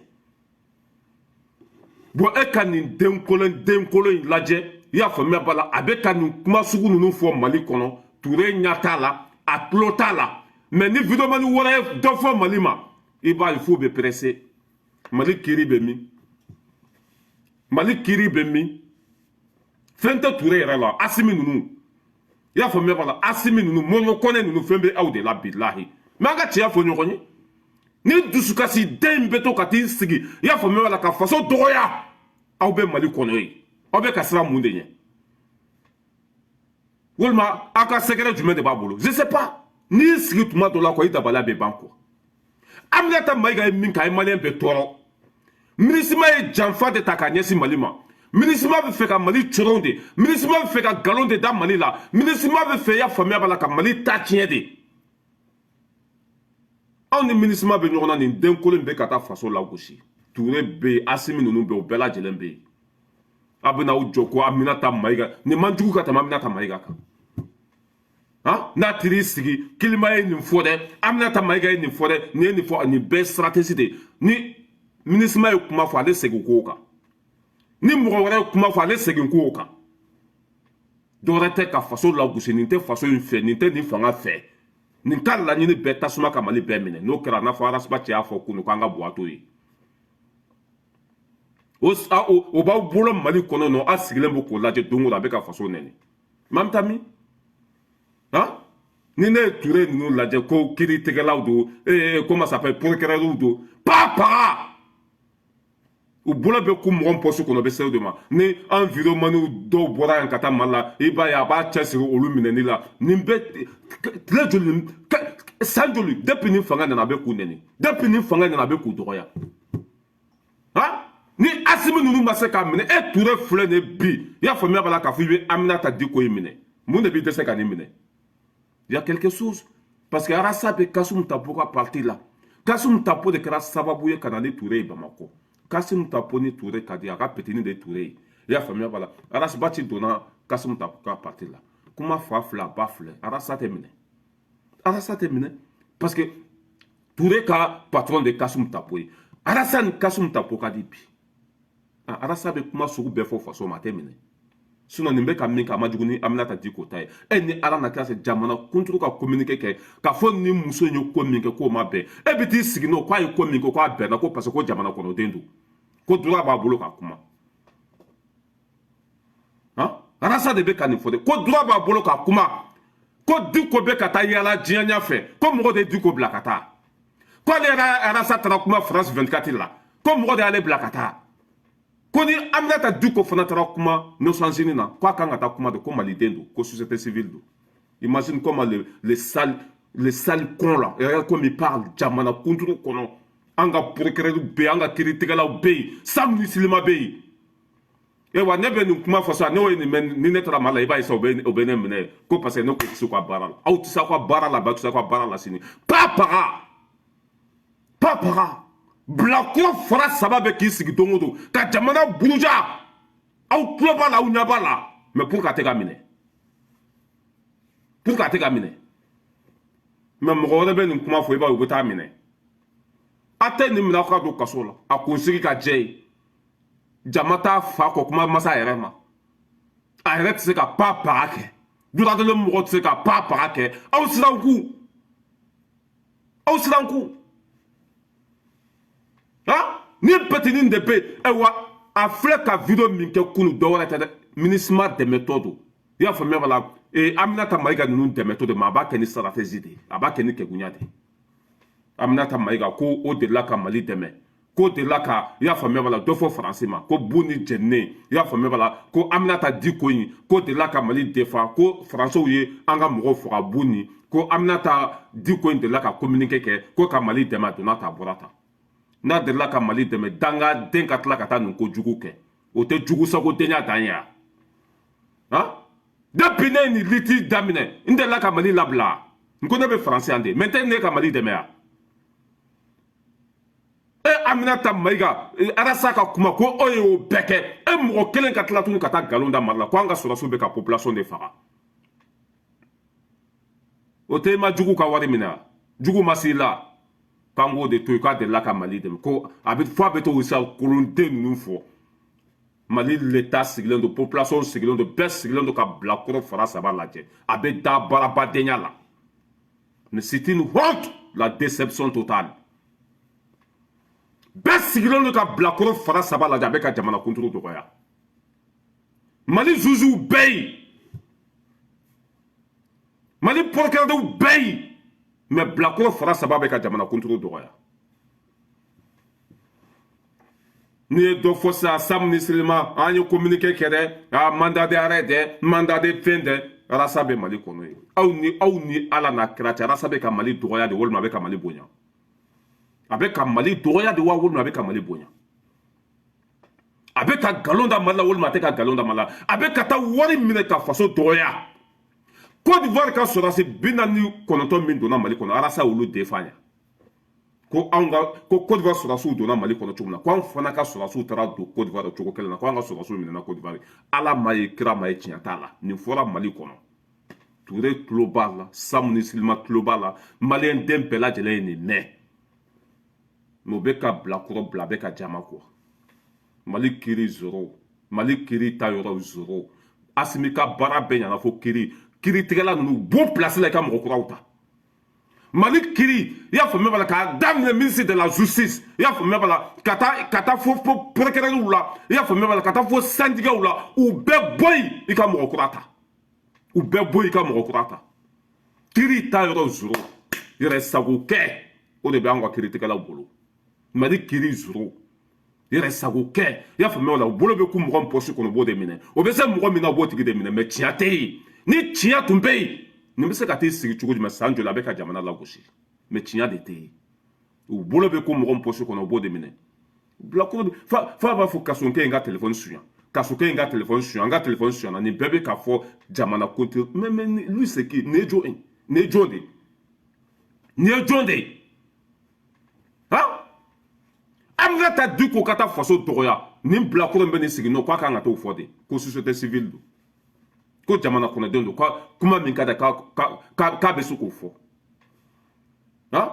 Bon, e ka nin den kolon, den kolon in lajɛ, i y'a faamuya b'a la, a bɛ ka nin kuma sugu ninnu fɔ Mali kɔnɔ. Ture ɲɛ t'a la, a tulo t'a la. Mais ni videomani wɛrɛ ye dɔ fɔ Mali ma, i b'a ye f'u bɛ pressé. Mali kiiri bɛ min? Mali kiiri bɛ min? Fɛn tɛ Ture yɛrɛ la. Asimi ninnu, i y'a faamuya b'a la, Asimi ninnu, Mɔɲɔ Kɔnɛ ninnu, fɛn bɛ aw de la bilahi. Mais an ka tiɲɛ fɔ ɲɔgɔn ye, ni dusukasi den in bɛ to ka t'i sigi, i y'a faamuya b'a la, ka faso dɔgɔya, aw bɛ Mali kɔnɔ yen, aw bɛ ka siran mun de ɲɛ? Walima aw ka secret jumɛn de b'a bolo? Je sais pas. N'i y'i sigi tuma dɔ la quoi, i dabaliya bɛ ban quoi. Aminata Mayiga ye min kɛ, a ye maliyɛn bɛɛ tɔɔrɔ. MINUSMA ye janfa de ta k'a ɲɛsin Mali ma. MINUSMA bɛ fɛ ka Mali coron de. MINUSMA bɛ fɛ ka nkalon de da Mali la. MINUSMA bɛ fɛ, i y'a faamuya b'a la, ka Mali ta tiɲɛ de. Anw ni MINUSMA bɛ ɲɔgɔn na. Nin den kolon in bɛ ka taa faso lagosi. Ture bɛ yen, Asimi ninnu bɛ yen, o bɛɛ lajɛlen bɛ yen. A bɛ n'aw jɔ ko Aminata Mayiga, nin man jugu ka tɛmɛ Aminata Mayiga kan. Han, n'a tir'i sigi, Kilima ye nin fɔ dɛ, Aminata Mayiga ye nin fɔ dɛ, nin ye nin fɔ, nin bɛɛ stratégie de. Ni MINUSMA ye kuma fɔ, ale segin k'o kan. Ni mɔgɔ wɛrɛ ye kuma fɔ, ale segin k'o kan. Dɔwɛrɛ tɛ ka faso lagosi. Nin tɛ faso in fɛ, nin tɛ nin fanga fɛ. Nin ka laɲini bɛɛ tasuma ka Mali bɛɛ minɛ. N'o kɛra, n'a fɔ Arasiba cɛ y'a fɔ kunun k'an ka buwa to yen, o b'aw bolo Mali kɔnɔ nɔ, a sigilen bɛ k'o lajɛ don o don, a bɛ ka faso nɛni. Maa bɛ taa min? Han, ni ne ye Ture ninnu lajɛ ko kiiritigɛlaw don, comment ça s'appelle, procureur don, pa pa, u bolo bɛ ku mɔgɔ poche kɔnɔ, bɛ se o de ma. Ni an vidéomaniw dɔw bɔra yan ka taa Mali la, i b'a ye a b'a cɛsiri olu minɛni la. Nin bɛ tile joli, san joli, depuis ni fanga nana, a bɛ k'u nɛni. Depuis ni fanga nana, a bɛ k'u dɔgɔya. Han, ni Asimi ninnu ma se k'a minɛ, e Ture filɛ nin ye bi, i y'a faamuya b'a la, k'a fɔ i bɛ Aminata Diko in minɛ, mun de b'i dɛsɛ ka nin minɛ? Il y a quelque chose, parce que Arasa bɛ Kassoum Tapo ka parti la. Kassoum Tapo de kɛra sababu ye ka na ni Ture ye Bamakɔ. Kassoum Tapo ni Ture ka di, a ka petini de ye Ture ye, i y'a faamuya b'a la. Ras Bath donna Kassoum Tapo ka parti la. Kuma fa filɛ, a ba filɛ, Arasa tɛ minɛ, Arasa tɛ minɛ, parce que Ture ka patron de Kassoum Tapo ye. Arasa ni Kassoum Tapo ka di bi. Arasa bɛ kuma sugu bɛɛ fɔ faso ma, a tɛ minɛ. Sinon nin bɛ ka min kɛ, a ma jugu ni Aminata Diko ta ye. E ni Ala na kira sɛ, jamana kuntigi ka communiqué kɛ k'a fɔ nin muso in ye ko min kɛ, k'o ma bɛn, e bɛ t'i sigi n'o k'a ye ko min kɛ, k'a bɛnna, ko parce que ko jamana kɔnɔden don, ko droit b'a bolo ka kuma. Han, Arasa de bɛ ka nin fɔ dɛ, ko droit b'a bolo ka kuma, ko Diko bɛ ka taa yala diɲɛ ɲɛfɛ, ko mɔgɔ de ye Diko bila ka taa, ko ale yɛrɛ Arasa taara kuma France 24 la, ko mɔgɔ de y'ale bila ka taa, ko ni Aminata Diko fana taara kuma Nations Unies na, ko a kan ka taa kuma de, ko maliden don, ko société civile don. Imagine comment le sale con là, regarde comme il parle. Jamana kunturu kɔnɔ, an ka procureur bɛ yen, an ka kiiritigɛlaw bɛ yen, Samu Silima bɛ yen. Ewa, ne bɛ nin kuma fɔ sisan, n'o ye nin mɛn, ni ne taara Mali la, i b'a ye sisan, o bɛ ne minɛ ko parce que ne ko tɛ se k'u ka baara la. Aw tɛ se aw ka baara la, aw tɛ se aw ka baara la sini. Pa paga pa paga, bilakoro fara saba bɛ k'i sigi don o don ka jamana buruja. Aw tulo b'a la, aw ɲɛ b'a la, mais pour que a tɛ ka minɛ, pour que a tɛ ka minɛ. Mais mɔgɔ wɛrɛ bɛ nin kuma fɔ, i b'a ye u bɛ taa minɛ. A tɛ nin minɛ, aw ka don kaso la, a kunsigi ka jɛ ye. Jama t'a fa kɔ kuma masa yɛrɛ ma, a yɛrɛ tɛ se ka pa paga kɛ, duradelen mɔgɔ tɛ se ka pa paga kɛ. Aw siran ku, aw siran ku. Han, ni petinin de bɛ yen. Ayiwa, a filɛ ka vidéo min kɛ kunu, dɔ wɛrɛ tɛ dɛ, MINUSMA dɛmɛtɔ don. I y'a faamuya b'a la, ee, Aminata Mayiga ninnu dɛmɛtɔ don, mais a b'a kɛ ni stratégie de ye, a b'a kɛ ni kɛgunya de ye. Aminata Mayiga ko o delila ka Mali dɛmɛ, ko delila ka, i y'a faamuya b'a la, dɔ fɔ Faransi ma ko bu ni jɛninen. I y'a faamuya b'a la, ko Aminata Diko in ko delila ka Mali defa, ko Faransiw ye an ka mɔgɔw faga bu ni, ko Aminata Diko in delila ka communiqué kɛ ko ka Mali dɛmɛ. A donna ta, a bɔra ta. N'a delila ka Mali dɛmɛ, dangaden ka tila ka taa nin kojugu kɛ, o tɛ jugu sagodenya dan ye wa? Han, depuis ne ye nin lutte daminɛ, n delila ka Mali labila, n ko ne bɛ Faransi yan de, mais n tɛ ne ka Mali dɛmɛ yan. E Aminata Mayiga, Arasa ka kuma ko o ye o bɛɛ kɛ, e mɔgɔ kelen ka tila tuguni ka taa nkalon da Mali la ko an ka sɔrɔdasiw bɛ ka population de faga. O tɛ e ma jugu ka wari minɛ wa? Jugu ma s'i la k'an k'o de to yen, k'a delila ka Mali dɛmɛ, ko a bɛ fɔ, a bɛ to sa kolonden ninnu fɔ. Mali l'État sigilen don, population sigilen don, bɛɛ sigilen don ka bilakoro fara saba lajɛ, a bɛ da baarabadenya la. Mais c'est une honte, la déception totale. Bɛɛ sigilen don ka bilakoro fara saba lajɛ, a bɛ ka jamana kunturu dɔgɔya. Mali zuzuw bɛɛ yen, Mali procureur bɛɛ yen, mais bilakoro fara saba bɛ ka jamana kunturu dɔgɔya. N'i ye dɔ fɔ sisan, Sam ni Silima, an ye communiqué kɛ dɛ, a mandat d'arrêt dɛ, mandat de fɛn dɛ. Arasa bɛ Mali kɔnɔ yen. Aw ni Ala n'a kira cɛ, Arasa bɛ ka Mali dɔgɔya de walima a bɛ ka Mali bonya? A bɛ ka Mali dɔgɔya de wa, walima a bɛ ka Mali bonya? A bɛ ka nkalon da Mali la walima a tɛ ka nkalon da Mali la? A bɛ ka taa wari minɛ ka faso dɔgɔya. Côte d'Ivoire ka sɔrɔdasi 49 min donna Mali kɔnɔ, Arasa y'olu défend yan, ko anw ka ko Côte d'Ivoire sɔrɔdasiw donna Mali kɔnɔ cogo min na, ko anw fana ka sɔrɔdasiw taara don Côte d'Ivoire cogo kelen na, ko an ka sɔrɔdasiw minɛna Côte d'Ivoire. Ala ma ye, kira ma ye, tiɲɛ t'a la. Nin fɔra Mali kɔnɔ. Ture tulo b'a la, Samu ni Silima tulo b'a la, maliyɛn den bɛɛ lajɛlen ye nin mɛn. Mais u bɛ ka bilakɔrɔ bila, a bɛ ka jama kɔ. Mali kiri zéro, Mali kiri ta yɔrɔ zéro. Asimi ka baara bɛɛ ɲana fo kiri kiritigɛla ninnu bon place la, i ka mɔgɔ kuraw ta. Mali kiri, i y'a faamuya b'a la, k'a daminɛ ministre de la Justice, i y'a faamuya b'a la, ka taa fo procureur la, i y'a faamuya b'a la, ka taa fo syndicat la, u bɛɛ bɔ yen, i ka mɔgɔ kura ta. U bɛɛ bɔ yen, i ka mɔgɔ kura ta. Kiri ta yɔrɔ zéro, yɛrɛ sago kɛ, o de bɛ an ka kiritigɛlaw bolo. Mali kiri zéro, yɛrɛ sago kɛ, i y'a faamuya o la, u bolo bɛ ku mɔgɔ min poche kɔnɔ, u b'o de minɛ. O bɛ se mɔgɔ min na, u b'o tigi de minɛ. Mais tiɲɛ tɛ yen. Ni tiɲɛ tun bɛ yen, nin bɛ se ka t'i sigi cogo jumɛn? San joli a bɛ ka jamana lagosi? Mais tiɲɛ de tɛ yen. U bolo bɛ ko mɔgɔ min poche kɔnɔ, u b'o de minɛ. Bilakoro fa b'a fɔ kasonkɛ in ka telefɔni suɲɛ, kasonkɛ in ka telefɔni suɲɛ, an ka telefɔni suɲɛna. Nin bɛɛ bɛ ka fɔ jamana kuntigi. Mais lui, c'est qui? Nin ye jɔn ye? Nin ye jɔn de ye? Nin ye jɔn de ye? Han, Aminata Diko ka taa faso dɔgɔya, nin bilakoro min bɛ nin sigi nɔ, k'a kan ka t'o fɔ de ko société civile don, ko jamana kɔnɔdenw don, ko kuma min ka di k'a bɛ se k'o fɔ. Han,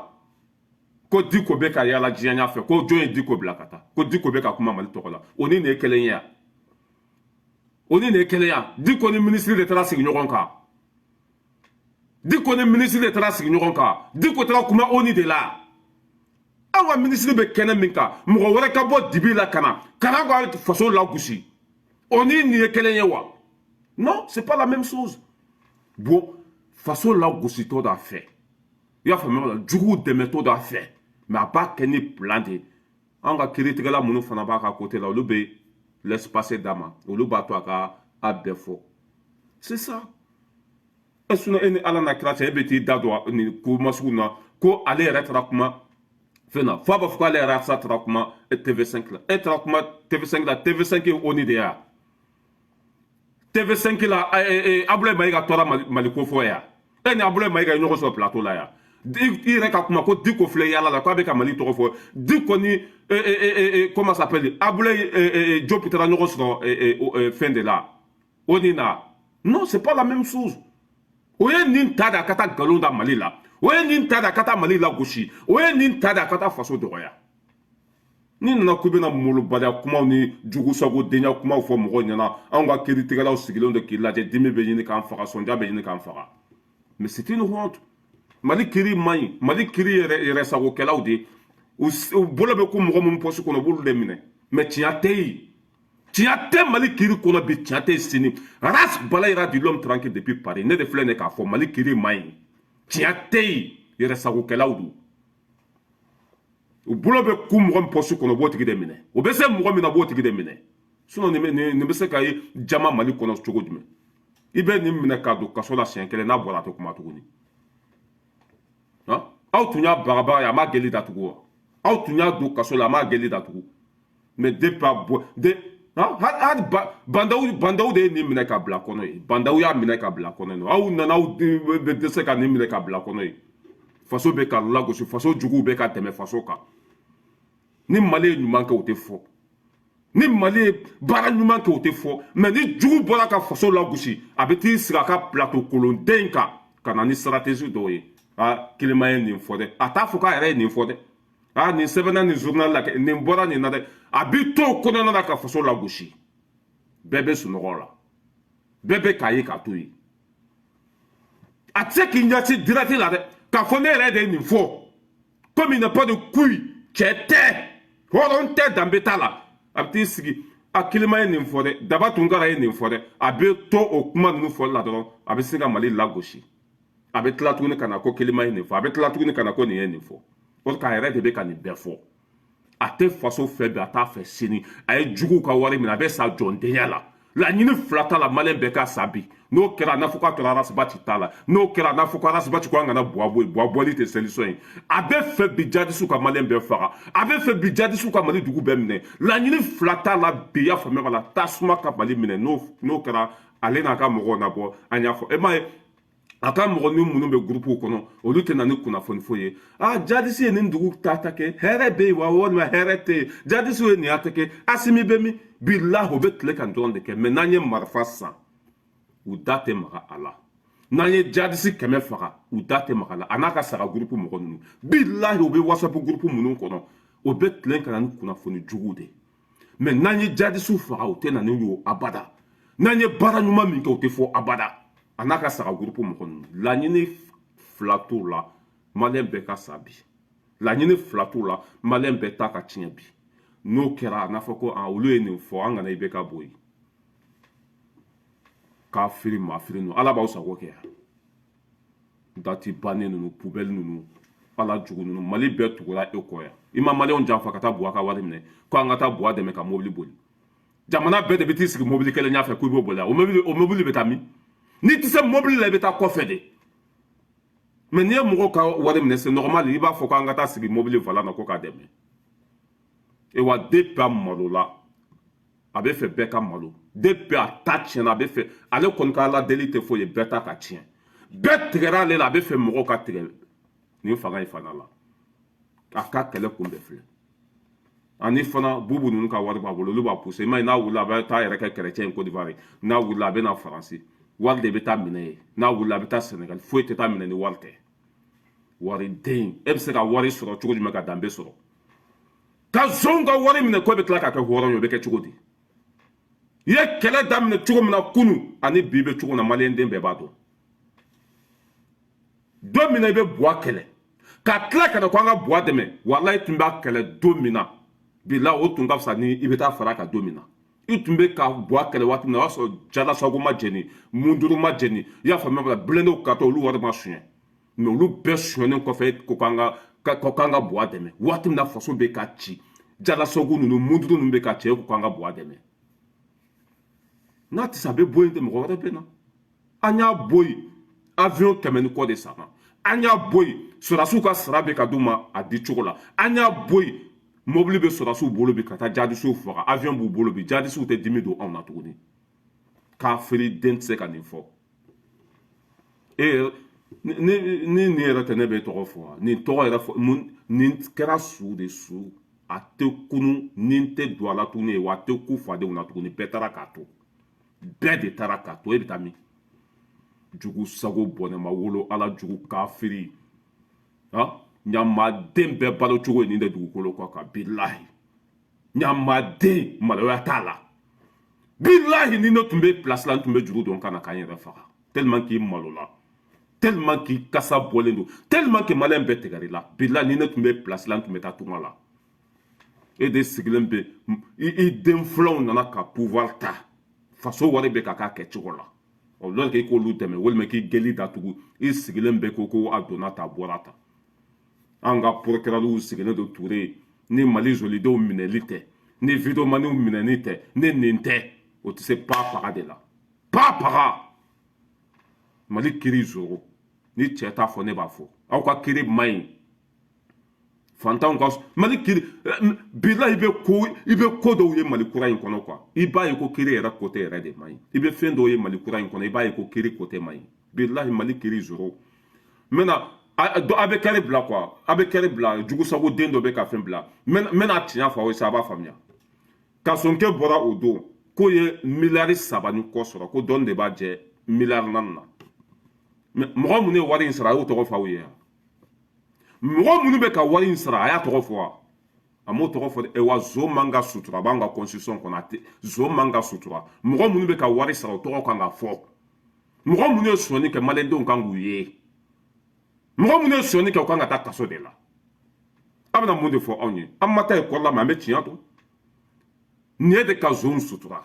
Ko Diko bɛ ka yala diɲɛ ɲɛfɛ, ko jɔn ye Diko bila ka taa, ko Diko bɛ ka kuma Mali tɔgɔ la. O ni nin ye kelen ye yan, o ni nin ye kelen yan. Diko ni minisiri de taara sigi ɲɔgɔn kan, Diko ni minisiri de taara sigi ɲɔgɔn kan. Diko taara kuma ONU de la. Aw ka minisiri bɛ kɛnɛ min kan, mɔgɔ wɛrɛ ka bɔ dibi la ka na ka na ka faso lagosi, o ni nin ye kelen ye wa? Non, c'est pas la même chose. Bon, faso lagositɔ d'a fɛ, i y'a faamuya la, juguw dɛmɛtɔ d'a fɛ, mais a b'a kɛ ni plan de ye. An ka kiiritigɛla minnu fana b'a ka côté la, olu bɛ l'espace d'a ma, olu b'a to a ka a bɛɛ fɔ. C'est ça. E sinon, e ni Ala na kira cɛ, e bɛ t'i da don nin ko masugu na ko ale yɛrɛ taara kuma fɛn na, f'a b'a fɔ k'ale yɛrɛ sa taara kuma TV5 la. E taara kuma TV5 la, TV5 ye ONU de ye wa? TV5 la, Abulaye Mayiga tora Mali ko fɔ yan. E ni Abulaye Mayiga ye ɲɔgɔn sɔrɔ plateau la yan. I yɛrɛ ka kuma ko Diko filɛ yala la, k'a bɛ ka Mali tɔgɔ fɔ. Diko ni, comment s'appelle, Abulaye Diop taara ɲɔgɔn sɔrɔ fɛn de la, ONU na. Non, c'est pas la même chose. O ye nin ta de a ka taa nkalon da Mali la, o ye nin ta de a ka taa Mali la gosi, o ye nin ta de a ka taa faso dɔgɔya. Ni nana k'i bɛna molobaliya kumaw ni jugusagodenya kumaw fɔ mɔgɔw ɲɛna, anw ka kiiritigɛlaw sigilen don k'i lajɛ. Dimi bɛ ɲini k'an faga, sɔnja bɛ ɲini k'an faga, mais c'est une honte. Mali kiiri man ɲi. Mali kiiri yɛrɛ yɛrɛsagokɛlaw de, u bolo bɛ ko mɔgɔ minnu pɔsi kɔnɔ, u b'olu de minɛ. Mais tiɲɛ tɛ yen, tiɲɛ tɛ Mali kiiri kɔnɔ bi, tiɲɛ tɛ sini. Ras Balayira di l'homme tranquille depuis Paris. Ne de filɛ nin ye k'a fɔ Mali kiiri man ɲi, tiɲɛ tɛ yen, yɛrɛsagokɛlaw don. U bolo bɛ ku mɔgɔ min pɔsi kɔnɔ, u b'o tigi de minɛ. O bɛ se mɔgɔ min na, u b'o tigi de minɛ. Sinon nin bɛ se ka ye jama Mali kɔnɔ cogo jumɛn? I bɛ nin minɛ k'a don kaso la siɲɛ kelen, n'a bɔra, a tɛ kuma tuguni. Aw tun y'a bagabaga ye, a ma gɛli datugu wa? Aw tun y'a don kaso la, a ma gɛli datugu. Mais depuis a bɔ de, hali bandaw, bandaw de ye nin minɛ ka bila kɔnɔ ye. Bandaw y'a minɛ ka bila kɔnɔ yen. Aw nana, aw bɛ dɛsɛ ka nin minɛ ka bila kɔnɔ ye. Faso bɛ ka lagosi, faso juguw bɛ ka tɛmɛ faso kan. Ni Mali ye ɲuman kɛ, o tɛ fɔ. Ni Mali ye baara ɲuman kɛ, o tɛ fɔ. Mais ni jugu bɔra ka faso lagosi, a bɛ t'i sigi a ka plateau kolonden kan ka na ni stratégie dɔw ye. A Kelema ye nin fɔ dɛ, a t'a fɔ k'a yɛrɛ ye nin fɔ dɛ. A nin sɛbɛnna nin journal la, nin bɔra nin na dɛ. A b'i to o kɔnɔna na ka faso lagosi. Bɛɛ bɛ sunɔgɔ la, bɛɛ bɛ k'a ye k'a to yen. A tɛ se k'i ɲɛsin direct la dɛ, k'a fɔ ne yɛrɛ de ye nin fɔ. Comme il n'a pas de couille, cɛ tɛ, hɔrɔn tɛ, danbe t'a la, a bɛ t'i sigi: a Kelema ye nin fɔ dɛ, Daba Tunkara ye nin fɔ dɛ. A bɛ to o kuma ninnu fɔli la dɔrɔn, a bɛ se ka Mali lagosi. A bɛ tila tuguni ka na ko Kelema ye nin fɔ, a bɛ tila tuguni ka na ko nin ye nin fɔ. O k'a yɛrɛ de bɛ ka nin bɛɛ fɔ. A tɛ faso fɛ bi, a t'a fɛ sini. A ye juguw ka wari minɛ, a bɛ sa jɔndenya la. Laɲini fila t'a la, Maliyɛn bɛɛ ka sa bi. N'o kɛra, n'a fɔ k'a kɛra Ras Bath t'a la. N'o kɛra, n'a fɔ ko Ras Bath ko an kana Buwa bɔ yen, Buwa bɔli tɛ solution ye. A bɛ fɛ bi jadisiw ka Maliyɛn bɛɛ faga, a bɛ fɛ bi jadisiw ka Mali dugu bɛɛ minɛ. Laɲini fila t'a la bi, i y'a faamuya b'a la, tasuma ka Mali minɛ. N'o kɛra, ale n'a ka mɔgɔw na bɔ. An y'a fɔ, e m'a ye, a ka mɔgɔ ni minnu bɛ gurupuw kɔnɔ, olu tɛ na ni kunnafoni foyi ye. A jadisi ye nin dugu ta ta kɛ, hɛrɛ bɛ yen wa, walima hɛrɛ tɛ yen? Jadisiw ye nin y'a ta kɛ, Asimi bɛ min? Bilahi, o bɛ tile ka dɔrɔn de kɛ. Mais n'an ye marifa san, u da tɛ maga a la. N'an ye jadisi 100 faga, u da tɛ maga a la. A n'a ka saga gurupu mɔgɔ ninnu, bilahi, u bɛ WhatsApp gurupu minnu kɔnɔ, o bɛ tilen ka na ni kunnafoni juguw de. Mais n'an ye jadisiw faga, u tɛ na ni y'o abada. N'an ye baara ɲuman min kɛ, o tɛ fɔ abada. A n'a ka saga gurupu mɔgɔ ninnu, laɲini fila t'o la, Maliyɛn bɛɛ ka sa bi. Laɲini fila t'o la, Maliyɛn bɛɛ ta ka tiɲɛ bi. N'o kɛra, a n'a fɔ ko olu ye nin fɔ, an kana i bɛ ka bɔ yen k'a firi maa firi ninnu. Ala b'aw sago kɛ. Dati bannen ninnu, poubelle ninnu, ala jugu ninnu, Mali bɛɛ tugura e kɔ yan. I ma Maliyɛnw janfa ka taa Buwa ka wari minɛ, ko an ka taa Buwa dɛmɛ ka mobili boli. Jamana bɛɛ de bɛ t'i sigi mobili kelen ɲɛfɛ k'i b'o boli. O mobili bɛ taa min? N'i tɛ se mobili la, i bɛ taa kɔfɛ de. Mais n'i ye mɔgɔw ka wari minɛ, c'est normal, i b'a fɔ k'an ka taa sigi mobili volant na ko k'a dɛmɛ. E wa, depuis a malo la, a bɛ fɛ bɛɛ ka malo. Depuis a ta tiɲɛna, a bɛ fɛ ale kɔni ka Ala deli tɛ foyi ye, bɛɛ ta ka tiɲɛ. Bɛɛ tigɛra ale la, a bɛ fɛ mɔgɔw ka tigɛ nin fanga in fana la. A ka kɛlɛ kun bɛɛ filɛ. Ani fana, Bubu ninnu ka wari b'a bolo, olu b'a pousser. I m'a ye, n'a wulila, a bɛ taa yɛrɛ kɛ chrétien ye Côte d'Ivoire. N'a wulila, a bɛ na Faransi, wari de bɛ taa minɛ ye. N'a wulila, a bɛ taa Sénégal, foyi tɛ taa minɛ ni wari tɛ. Wariden, e bɛ se ka wari sɔrɔ cogo jumɛn ka danbe sɔrɔ? Ka zonw ka wari minɛ ko e bɛ tila k'a kɛ hɔrɔn ye, o bɛ kɛ cogo di? I ye kɛlɛ daminɛ cogo min na kunu ani bi bɛ cogo min na, maliyɛn den bɛɛ b'a dɔn. Don min na i bɛ Buwa kɛlɛ ka tila ka na ko an ka Buwa dɛmɛ, walayi, tun b'a kɛlɛ don min na, bila o tun ka fisa ni i bɛ taa fara kan. Don min na i tun bɛ ka Buwa kɛlɛ, waati min na o y'a sɔrɔ Jalasago ma jɛni, Munduru ma jɛni, i y'a faamuya, bilendenw ka to olu wari ma suɲɛ. Mais olu bɛɛ suɲɛnen kɔfɛ, e ko k'an ka Buwa dɛmɛ. Waati min na faso bɛ ka ci, Jalasago ninnu, Munduru ninnu bɛ ka ci, e ko k'an ka Buwa dɛmɛ. N'a tɛ se, a bɛ bɔ yen tɛ, mɔgɔ wɛrɛ bɛ na. An y'a bɔ yen, avion 100 ni kɔ de sanna. An y'a bɔ yen, sɔrɔdasiw ka sara bɛ ka d'u ma a di cogo la. An y'a bɔ yen, mobili bɛ sɔrɔdasiw bolo bi ka taa jadisiw faga, avion b'u bolo bi, jadisiw tɛ dimi don anw na tuguni. Kafiri den tɛ se ka nin fɔ. E ni nin yɛrɛ tɛ, ne bɛ tɔgɔ fɔ, nin tɔgɔ yɛrɛ fɔ mun? Nin kɛra su de, su a tɛ kunu, ni tɛ don a la tuguni, wa a tɛ ku fadenw na tuguni. Bɛɛ taara k'a to, bɛɛ de taara k'a to. E bɛ taa min? Jugu sago bɔnɛma wolo ala jugu kafiri han. Ɲamaden bɛɛ balo cogo ye nin de dugukolo kɔ kan. Bilahi, ɲamaden maloya t'a la. Bilahi, ni ne tun bɛ place la, n tun bɛ juru don ka na k'an yɛrɛ faga, tellement k'i malola, tellement k'i kasa bɔlen don, tellement que maliyɛn bɛɛ tigɛr'i la. Bilahi, ni ne tun bɛ place la, n tun bɛ taa tunga la. E de sigilen bɛ, i den filanw nana ka pouvoir ta, faso wari bɛ ka k'a kɛcogo la. O lɔri k'i k'olu dɛmɛ walima k'i geli datugu, i sigilen bɛ ko a donna ta, a bɔra ta. An ka procureur sigilen don Ture ni Mali jolidenw minɛli tɛ, ni videomaniw minɛni tɛ, ni nin tɛ, o tɛ se pa paga de la, pa paga. Mali kiri zoro ni cɛ t'a fɔ, ne b'a fɔ, aw ka kiri man ɲi. Fantanw ka Mali kiri, bilahi, i bɛ ko dɔw ye Mali kura in kɔnɔ quoi, i b'a ye ko kiri yɛrɛ côté yɛrɛ de man ɲi. I bɛ fɛn dɔw ye Mali kura in kɔnɔ, i b'a ye ko kiri côté man ɲi. Bilahi, Mali kiri zoro. N bɛna a bɛ kɛri bila quoi, a bɛ kɛri bila. Jugusago den dɔ bɛ ka fɛn bila, n bɛna tiɲɛ fɔ aw ye sa, a b'a faamuya. Kasɔnkɛ bɔra o don k'o ye miliyari 3 ni kɔ sɔrɔ, ko dɔɔni de b'a jɛ miliyari 4 na. Mɔgɔ minnu ye wari in sara, a y'o tɔgɔ fɔ aw ye. Mɔgɔ minnu bɛ ka wari in sara, a y'a tɔgɔ fɔ wa? A m'o tɔgɔ fɔ dɛ. Wa zo man ka sutura, a b'an ka constitution kɔnɔ, a tɛ zo man ka sutura. Mɔgɔ minnu bɛ ka wari sara, o tɔgɔ kan ka fɔ. Mɔgɔ minnu ye sonyani kɛ, maliyɛndenw kan k'u ye. Mɔgɔ minnu ye sonyani kɛ, o kan ka taa kaso de la. A bɛna mun de fɔ anw ye? An ma taa ekɔli la, mɛ an bɛ tiɲɛ dɔn. Nin ye de ka zon sutura.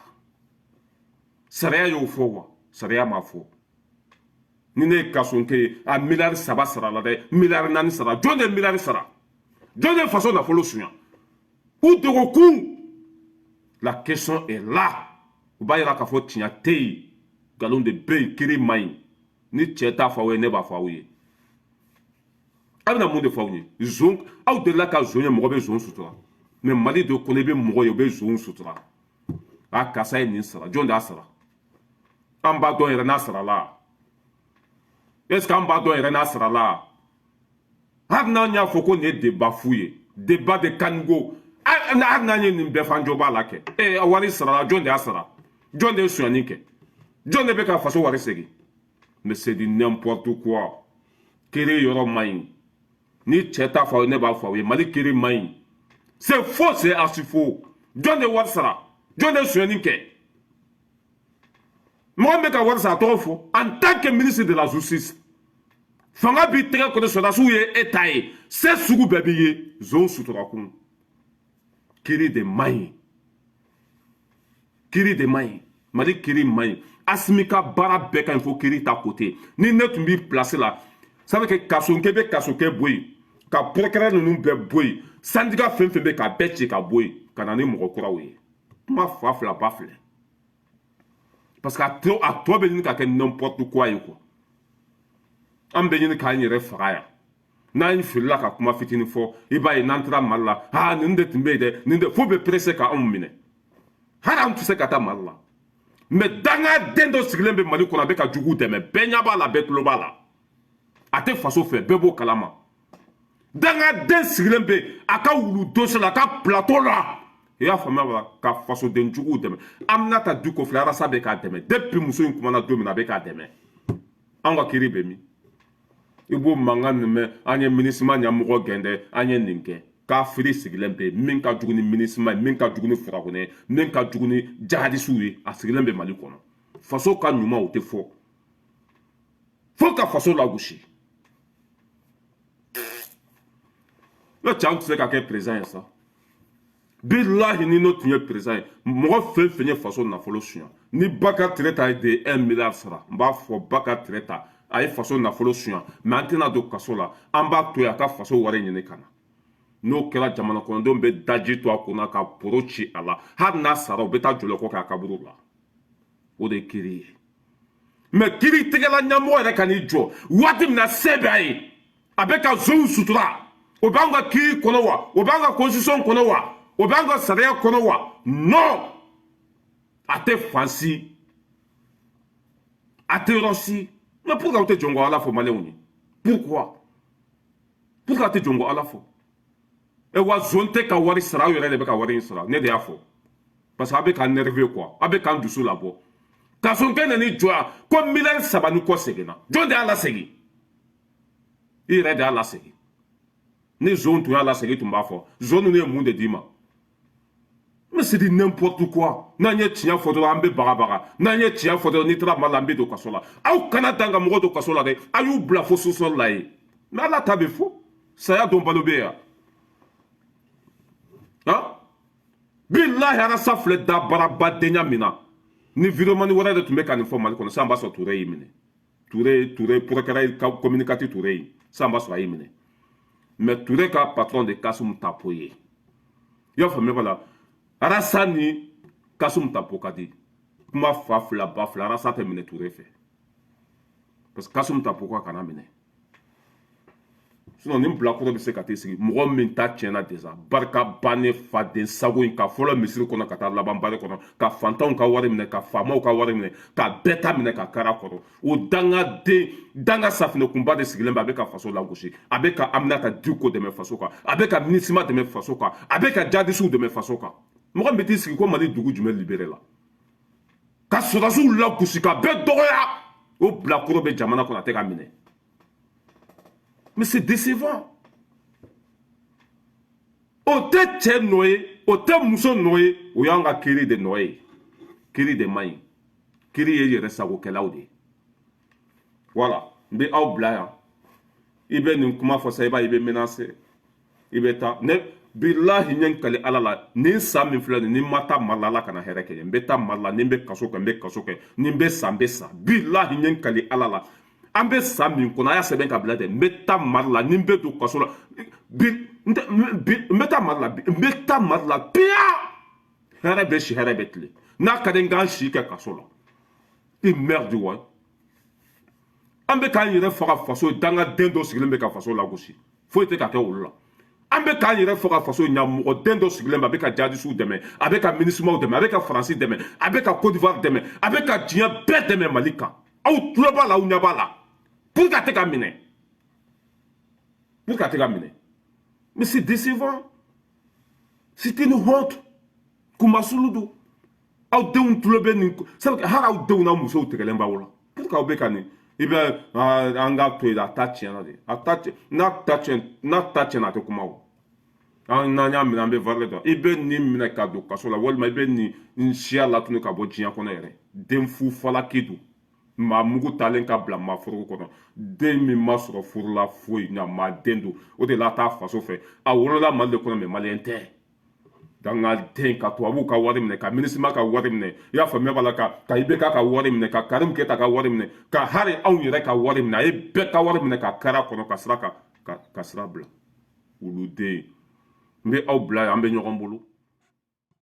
Sariya y'o fɔ wa? Sariya m'a fɔ. Ni ne ye kasɔnkɛ ye, a miliyari 3 sara la dɛ, miliyari 4 sara. Jɔn de ye miliyari sara? Jɔn de ye faso nafolo suɲa? U dogo kun, la question est là. U b'a yira k'a fɔ tiɲɛ tɛ yen, nkalon de bɛ yen, kiiri man ɲi. Ni cɛ t'a fɔ aw ye, ne b'a fɔ aw ye. A bɛna mun de fɔ aw ye? Zon, aw delila ka zon ye, mɔgɔ bɛ zon sutura? Mais Mali de kɔnɔ, i bɛ mɔgɔ ye, u bɛ zon sutura. A karisa ye nin sara, jɔn de y'a sara? An b'a dɔn yɛrɛ n'a sarala? Est ce que an b'a dɔn yɛrɛ n'a sarala? Hali n'an y'a fɔ ko nin ye débat fu ye, débat de caniveau, hali n'an ye nin bɛɛ fɔ, an jo b'a la kɛ. E wari sarala, jɔn de y'a sara? Jɔn de ye sonyani kɛ? Jɔn de bɛ ka faso wari segin? Mais c'est du n'importe quoi. Kiri yɔrɔ man ɲi. Ni cɛ t'a fɔ aw ye, ne b'a fɔ aw ye, Mali kiri man ɲi. C'est faux, c'est archi faux. Jɔn de wari sara? Jɔn de ye sonyani kɛ? Mɔgɔ min bɛ ka wari sara, a tɔgɔ fɔ. En tant que ministre de la Justice, fanga b'i tɛgɛ kɔnɔ, sɔrɔdasiw ye e ta ye, se sugu bɛɛ b'i ye, zon suturakun. Kiri de man ɲi, kiri de man ɲi, Mali kiri man ɲi. Asimi ka baara bɛɛ ka ɲi fo kiri ta côté. Ni ne tun b'i place la, ça veut que kasonkɛ bɛ kasonkɛ bɔ yen, ka procureur ninnu bɛɛ bɔ yen, syndicat fɛn fɛn bɛ, k'a bɛɛ ci ka bɔ yen, ka na ni mɔgɔ kuraw ye. Kuma fa fila ba filɛ, parce que a tɔ bɛ ɲini ka kɛ n'importe quoi ye quoi. An bɛ ɲini k'an yɛrɛ faga yan. N'an filila ka kuma fitinin fɔ, i b'a ye n'an taara Mali la, aa, nin de tun bɛ yen dɛ, nin de fo bɛ pressé ka anw minɛ. Hali an tɛ se ka taa Mali la. Mais dangaden dɔ sigilen bɛ Mali kɔnɔ, a bɛ ka jugu dɛmɛ, bɛɛ ɲɛ b'a la, bɛɛ tulo b'a la, a tɛ faso fɛ, bɛɛ b'o kalama. Dangaden sigilen bɛ a ka wulu dossier la, a ka plateau la, i y'a faamuya wa, ka fasoden juguw dɛmɛ. Aminata Diko filɛ, Arasa bɛ k'a dɛmɛ depuis muso in kumana don min na, a bɛ k'a dɛmɛ. Anw ka kiiri bɛ min? I b'o mankan nin mɛn, an ye MINUSMA ɲɛmɔgɔ gɛn dɛ, an ye nin kɛ. Kafiri sigilen bɛ yen min ka jugu ni MINUSMA ye, min ka jugu ni farakunɛ ye, min ka jugu ni jahadisiw ye, a sigilen bɛ Mali kɔnɔ. Faso ka ɲuman, o tɛ fɔ fo ka faso lagosi. Ne cɛ, an tɛ se ka kɛ président ye sa. Bilahi, ni n'o tun ye président ye, mɔgɔ fɛn fɛn ye faso nafolo suɲɛ, ni Baka Tireta ye de 1 milliard sara, n b'a fɔ Baka Tireta a ye faso nafolo suɲɛ, mais an tɛna don kaso la, an b'a to yen a ka faso wari ɲini ka na. N'o kɛra, jamana kɔnɔdenw bɛ daji to a kunna ka poro ci a la. Hali n'a sara, u bɛ taa jɔlɔkɔ kɛ a kaburu la. O de ye kiiri ye. Mais kiiritigɛla ɲɛmɔgɔ yɛrɛ ka n'i jɔ waati min na se bɛ a ye, a bɛ ka zonw sutura. O b'an ka kiiri kɔnɔ wa? O b'an ka constitution kɔnɔ wa? O b'an ka sariya kɔnɔ wa? Non, a tɛ fan si, a tɛ yɔrɔ si. Mais pourquoi aw tɛ jɔn ko Ala fɔ maliyɛnw ye? Pourquoi, pourquoi a tɛ jɔn ko Ala fɔ? E wa, zon tɛ ka wari sara, aw yɛrɛ de bɛ ka wari in sara. Ne de y'a fɔ parce que a bɛ k'an nerveux quoi, a bɛ k'an dusu labɔ. Kasonkɛ nana jɔ yan ko miliyari 3 ni kɔ seginna. Jɔn de y'a lasegin? I yɛrɛ de y'a lasegin. Ni zon tun y'a lasegin, tun b'a fɔ zon ninnu ye mun de d'i ma? Mais c'est du n'importe quoi. N'an ye tiɲɛ fɔ dɔrɔn, an bɛ bagabaga. N'an ye tiɲɛ fɔ dɔrɔn, n'i taara Mali la, an bɛ don kaso la. Aw kana dan ka mɔgɔ don kaso la dɛ, a y'u bila fo sous-sol la yen. Mais Ala ta bɛ fɔ, saya don balo bɛ yan. Han, bilahi, arasa filɛ dabarabadenya min na, ni vidéoman wɛrɛ de tun bɛ ka nin fɔ Mali kɔnɔ sisan, b'a sɔrɔ Ture y'i minɛ. Ture, Ture procureur communicatif Ture ye sisan, b'a sɔrɔ a y'i minɛ. Mais Ture ka patron de Kasum Tapo ye, i y'a faamuya b'a la. Arasa ni Kasum Tapo ka di kuma fa fila ba fila. Arasa tɛ minɛ Ture fɛ parce que Kasum Tapo ko a kana minɛ. Sinon nin bilakoro bɛ se ka t'i sigi mɔgɔ min ta tiɲɛna déjà, barika bannen faden sago in, ka fɔlɔ misiri kɔnɔ ka taa laban bari kɔnɔ, ka fantanw ka wari minɛ, ka faamaw ka wari minɛ, ka bɛɛ ta minɛ ka kara kɔrɔ. O dangaden danga safinɛkunba de sigilen bɛ, a bɛ ka faso lagosi, a bɛ ka Aminata Diko dɛmɛ faso kan, a bɛ ka MINUSMA dɛmɛ faso kan, a bɛ ka jadisiw dɛmɛ faso kan. Mɔgɔ min bɛ t'i sigi ko Mali dugu jumɛn libéré la, ka sɔrɔdasiw lagosi, ka bɛɛ dɔgɔya, o bilakoro bɛ jamana kɔnɔ, a tɛ ka minɛ. Mais c'est décevant. O tɛ cɛ nɔ ye, o tɛ muso nɔ ye, o y'an ka kiiri de nɔ ye. Kiiri de man ɲi, kiiri ye yɛrɛ sagokɛlaw de ye. Voilà, n bɛ aw bila yan. I bɛ nin kuma fɔ sa, i b'a ye i bɛ menacer, i bɛ taa. Ne bilahi, ɲɛ n kali Ala la, nin san min filɛ nin, ni n ma taa Mali la, Ala kana hɛrɛ kɛ n ye. N bɛ taa Mali la, ni n bɛ kaso kɛ, n bɛ kaso kɛ, ni n bɛ sa, n bɛ sa. Bilahi, ɲɛ n kali Ala la, an bɛ san min kɔnɔ, a y'a sɛbɛn ka bila dɛ, n bɛ taa Mali la, ni n bɛ don kaso la bi, n bɛ taa Mali la, n bɛ taa Mali la piya. Hɛrɛ bɛ si, hɛrɛ bɛ tile, n'a ka di n k'an si kɛ kaso la. I merde wa, an bɛ k'an yɛrɛ faga faso. Dangaden dɔ sigilen bɛ ka faso lagosi, foyi tɛ ka kɛ olu la. An bɛ k'an yɛrɛ faga faso ɲa, mɔgɔ den dɔ sigilen bɛ, a bɛ ka jadisiw dɛmɛ, a bɛ ka MINUSMAw dɛmɛ, a bɛ ka Faransi dɛmɛ, a bɛ ka Côte d'Ivoire dɛmɛ, a bɛ ka diɲɛ bɛɛ dɛmɛ Mali kan. Aw tulo b'a la, aw ɲɛ b'a la. Pour que a tɛ ka minɛ, pour que a tɛ ka minɛ. Mais c'est décevant, c'est une honte. Kumasulu don, aw denw tulo bɛ nin sabu hali aw denw n'a musow tigɛlen b'aw la. Pour que aw bɛ ka nin, i bɛ an ka to yen, a ta tiɲɛna de, a ta n'a ta tiɲɛ, n'a ta tiɲɛna, a tɛ kuma. O an n'an y'a minɛ, an bɛ valeur dɔn. I bɛ nin minɛ ka don kaso la, walima i bɛ nin siya latunu ka bɔ diɲɛ kɔnɔ yɛrɛ. Den fu falaki don, maa mugu talen ka bila maa foroko kɔnɔ, den min ma sɔrɔ furu la foyi ɲa, maa den don. O de la a t'a faso fɛ, a wolola Mali de kɔnɔ, mais maliyɛn tɛ. Dangaden, ka tubabuw ka wari minɛ, ka MINUSMA ka wari minɛ, i y'a faamuya b'a la, ka IBK ka wari minɛ, ka Karim Keyita ka wari minɛ, ka hali anw yɛrɛ ka wari minɛ, a ye bɛɛ ka wari minɛ ka kara kɔnɔ, ka sira ka sira bila. Olu den, n bɛ aw bila yan, an bɛ ɲɔgɔn bolo.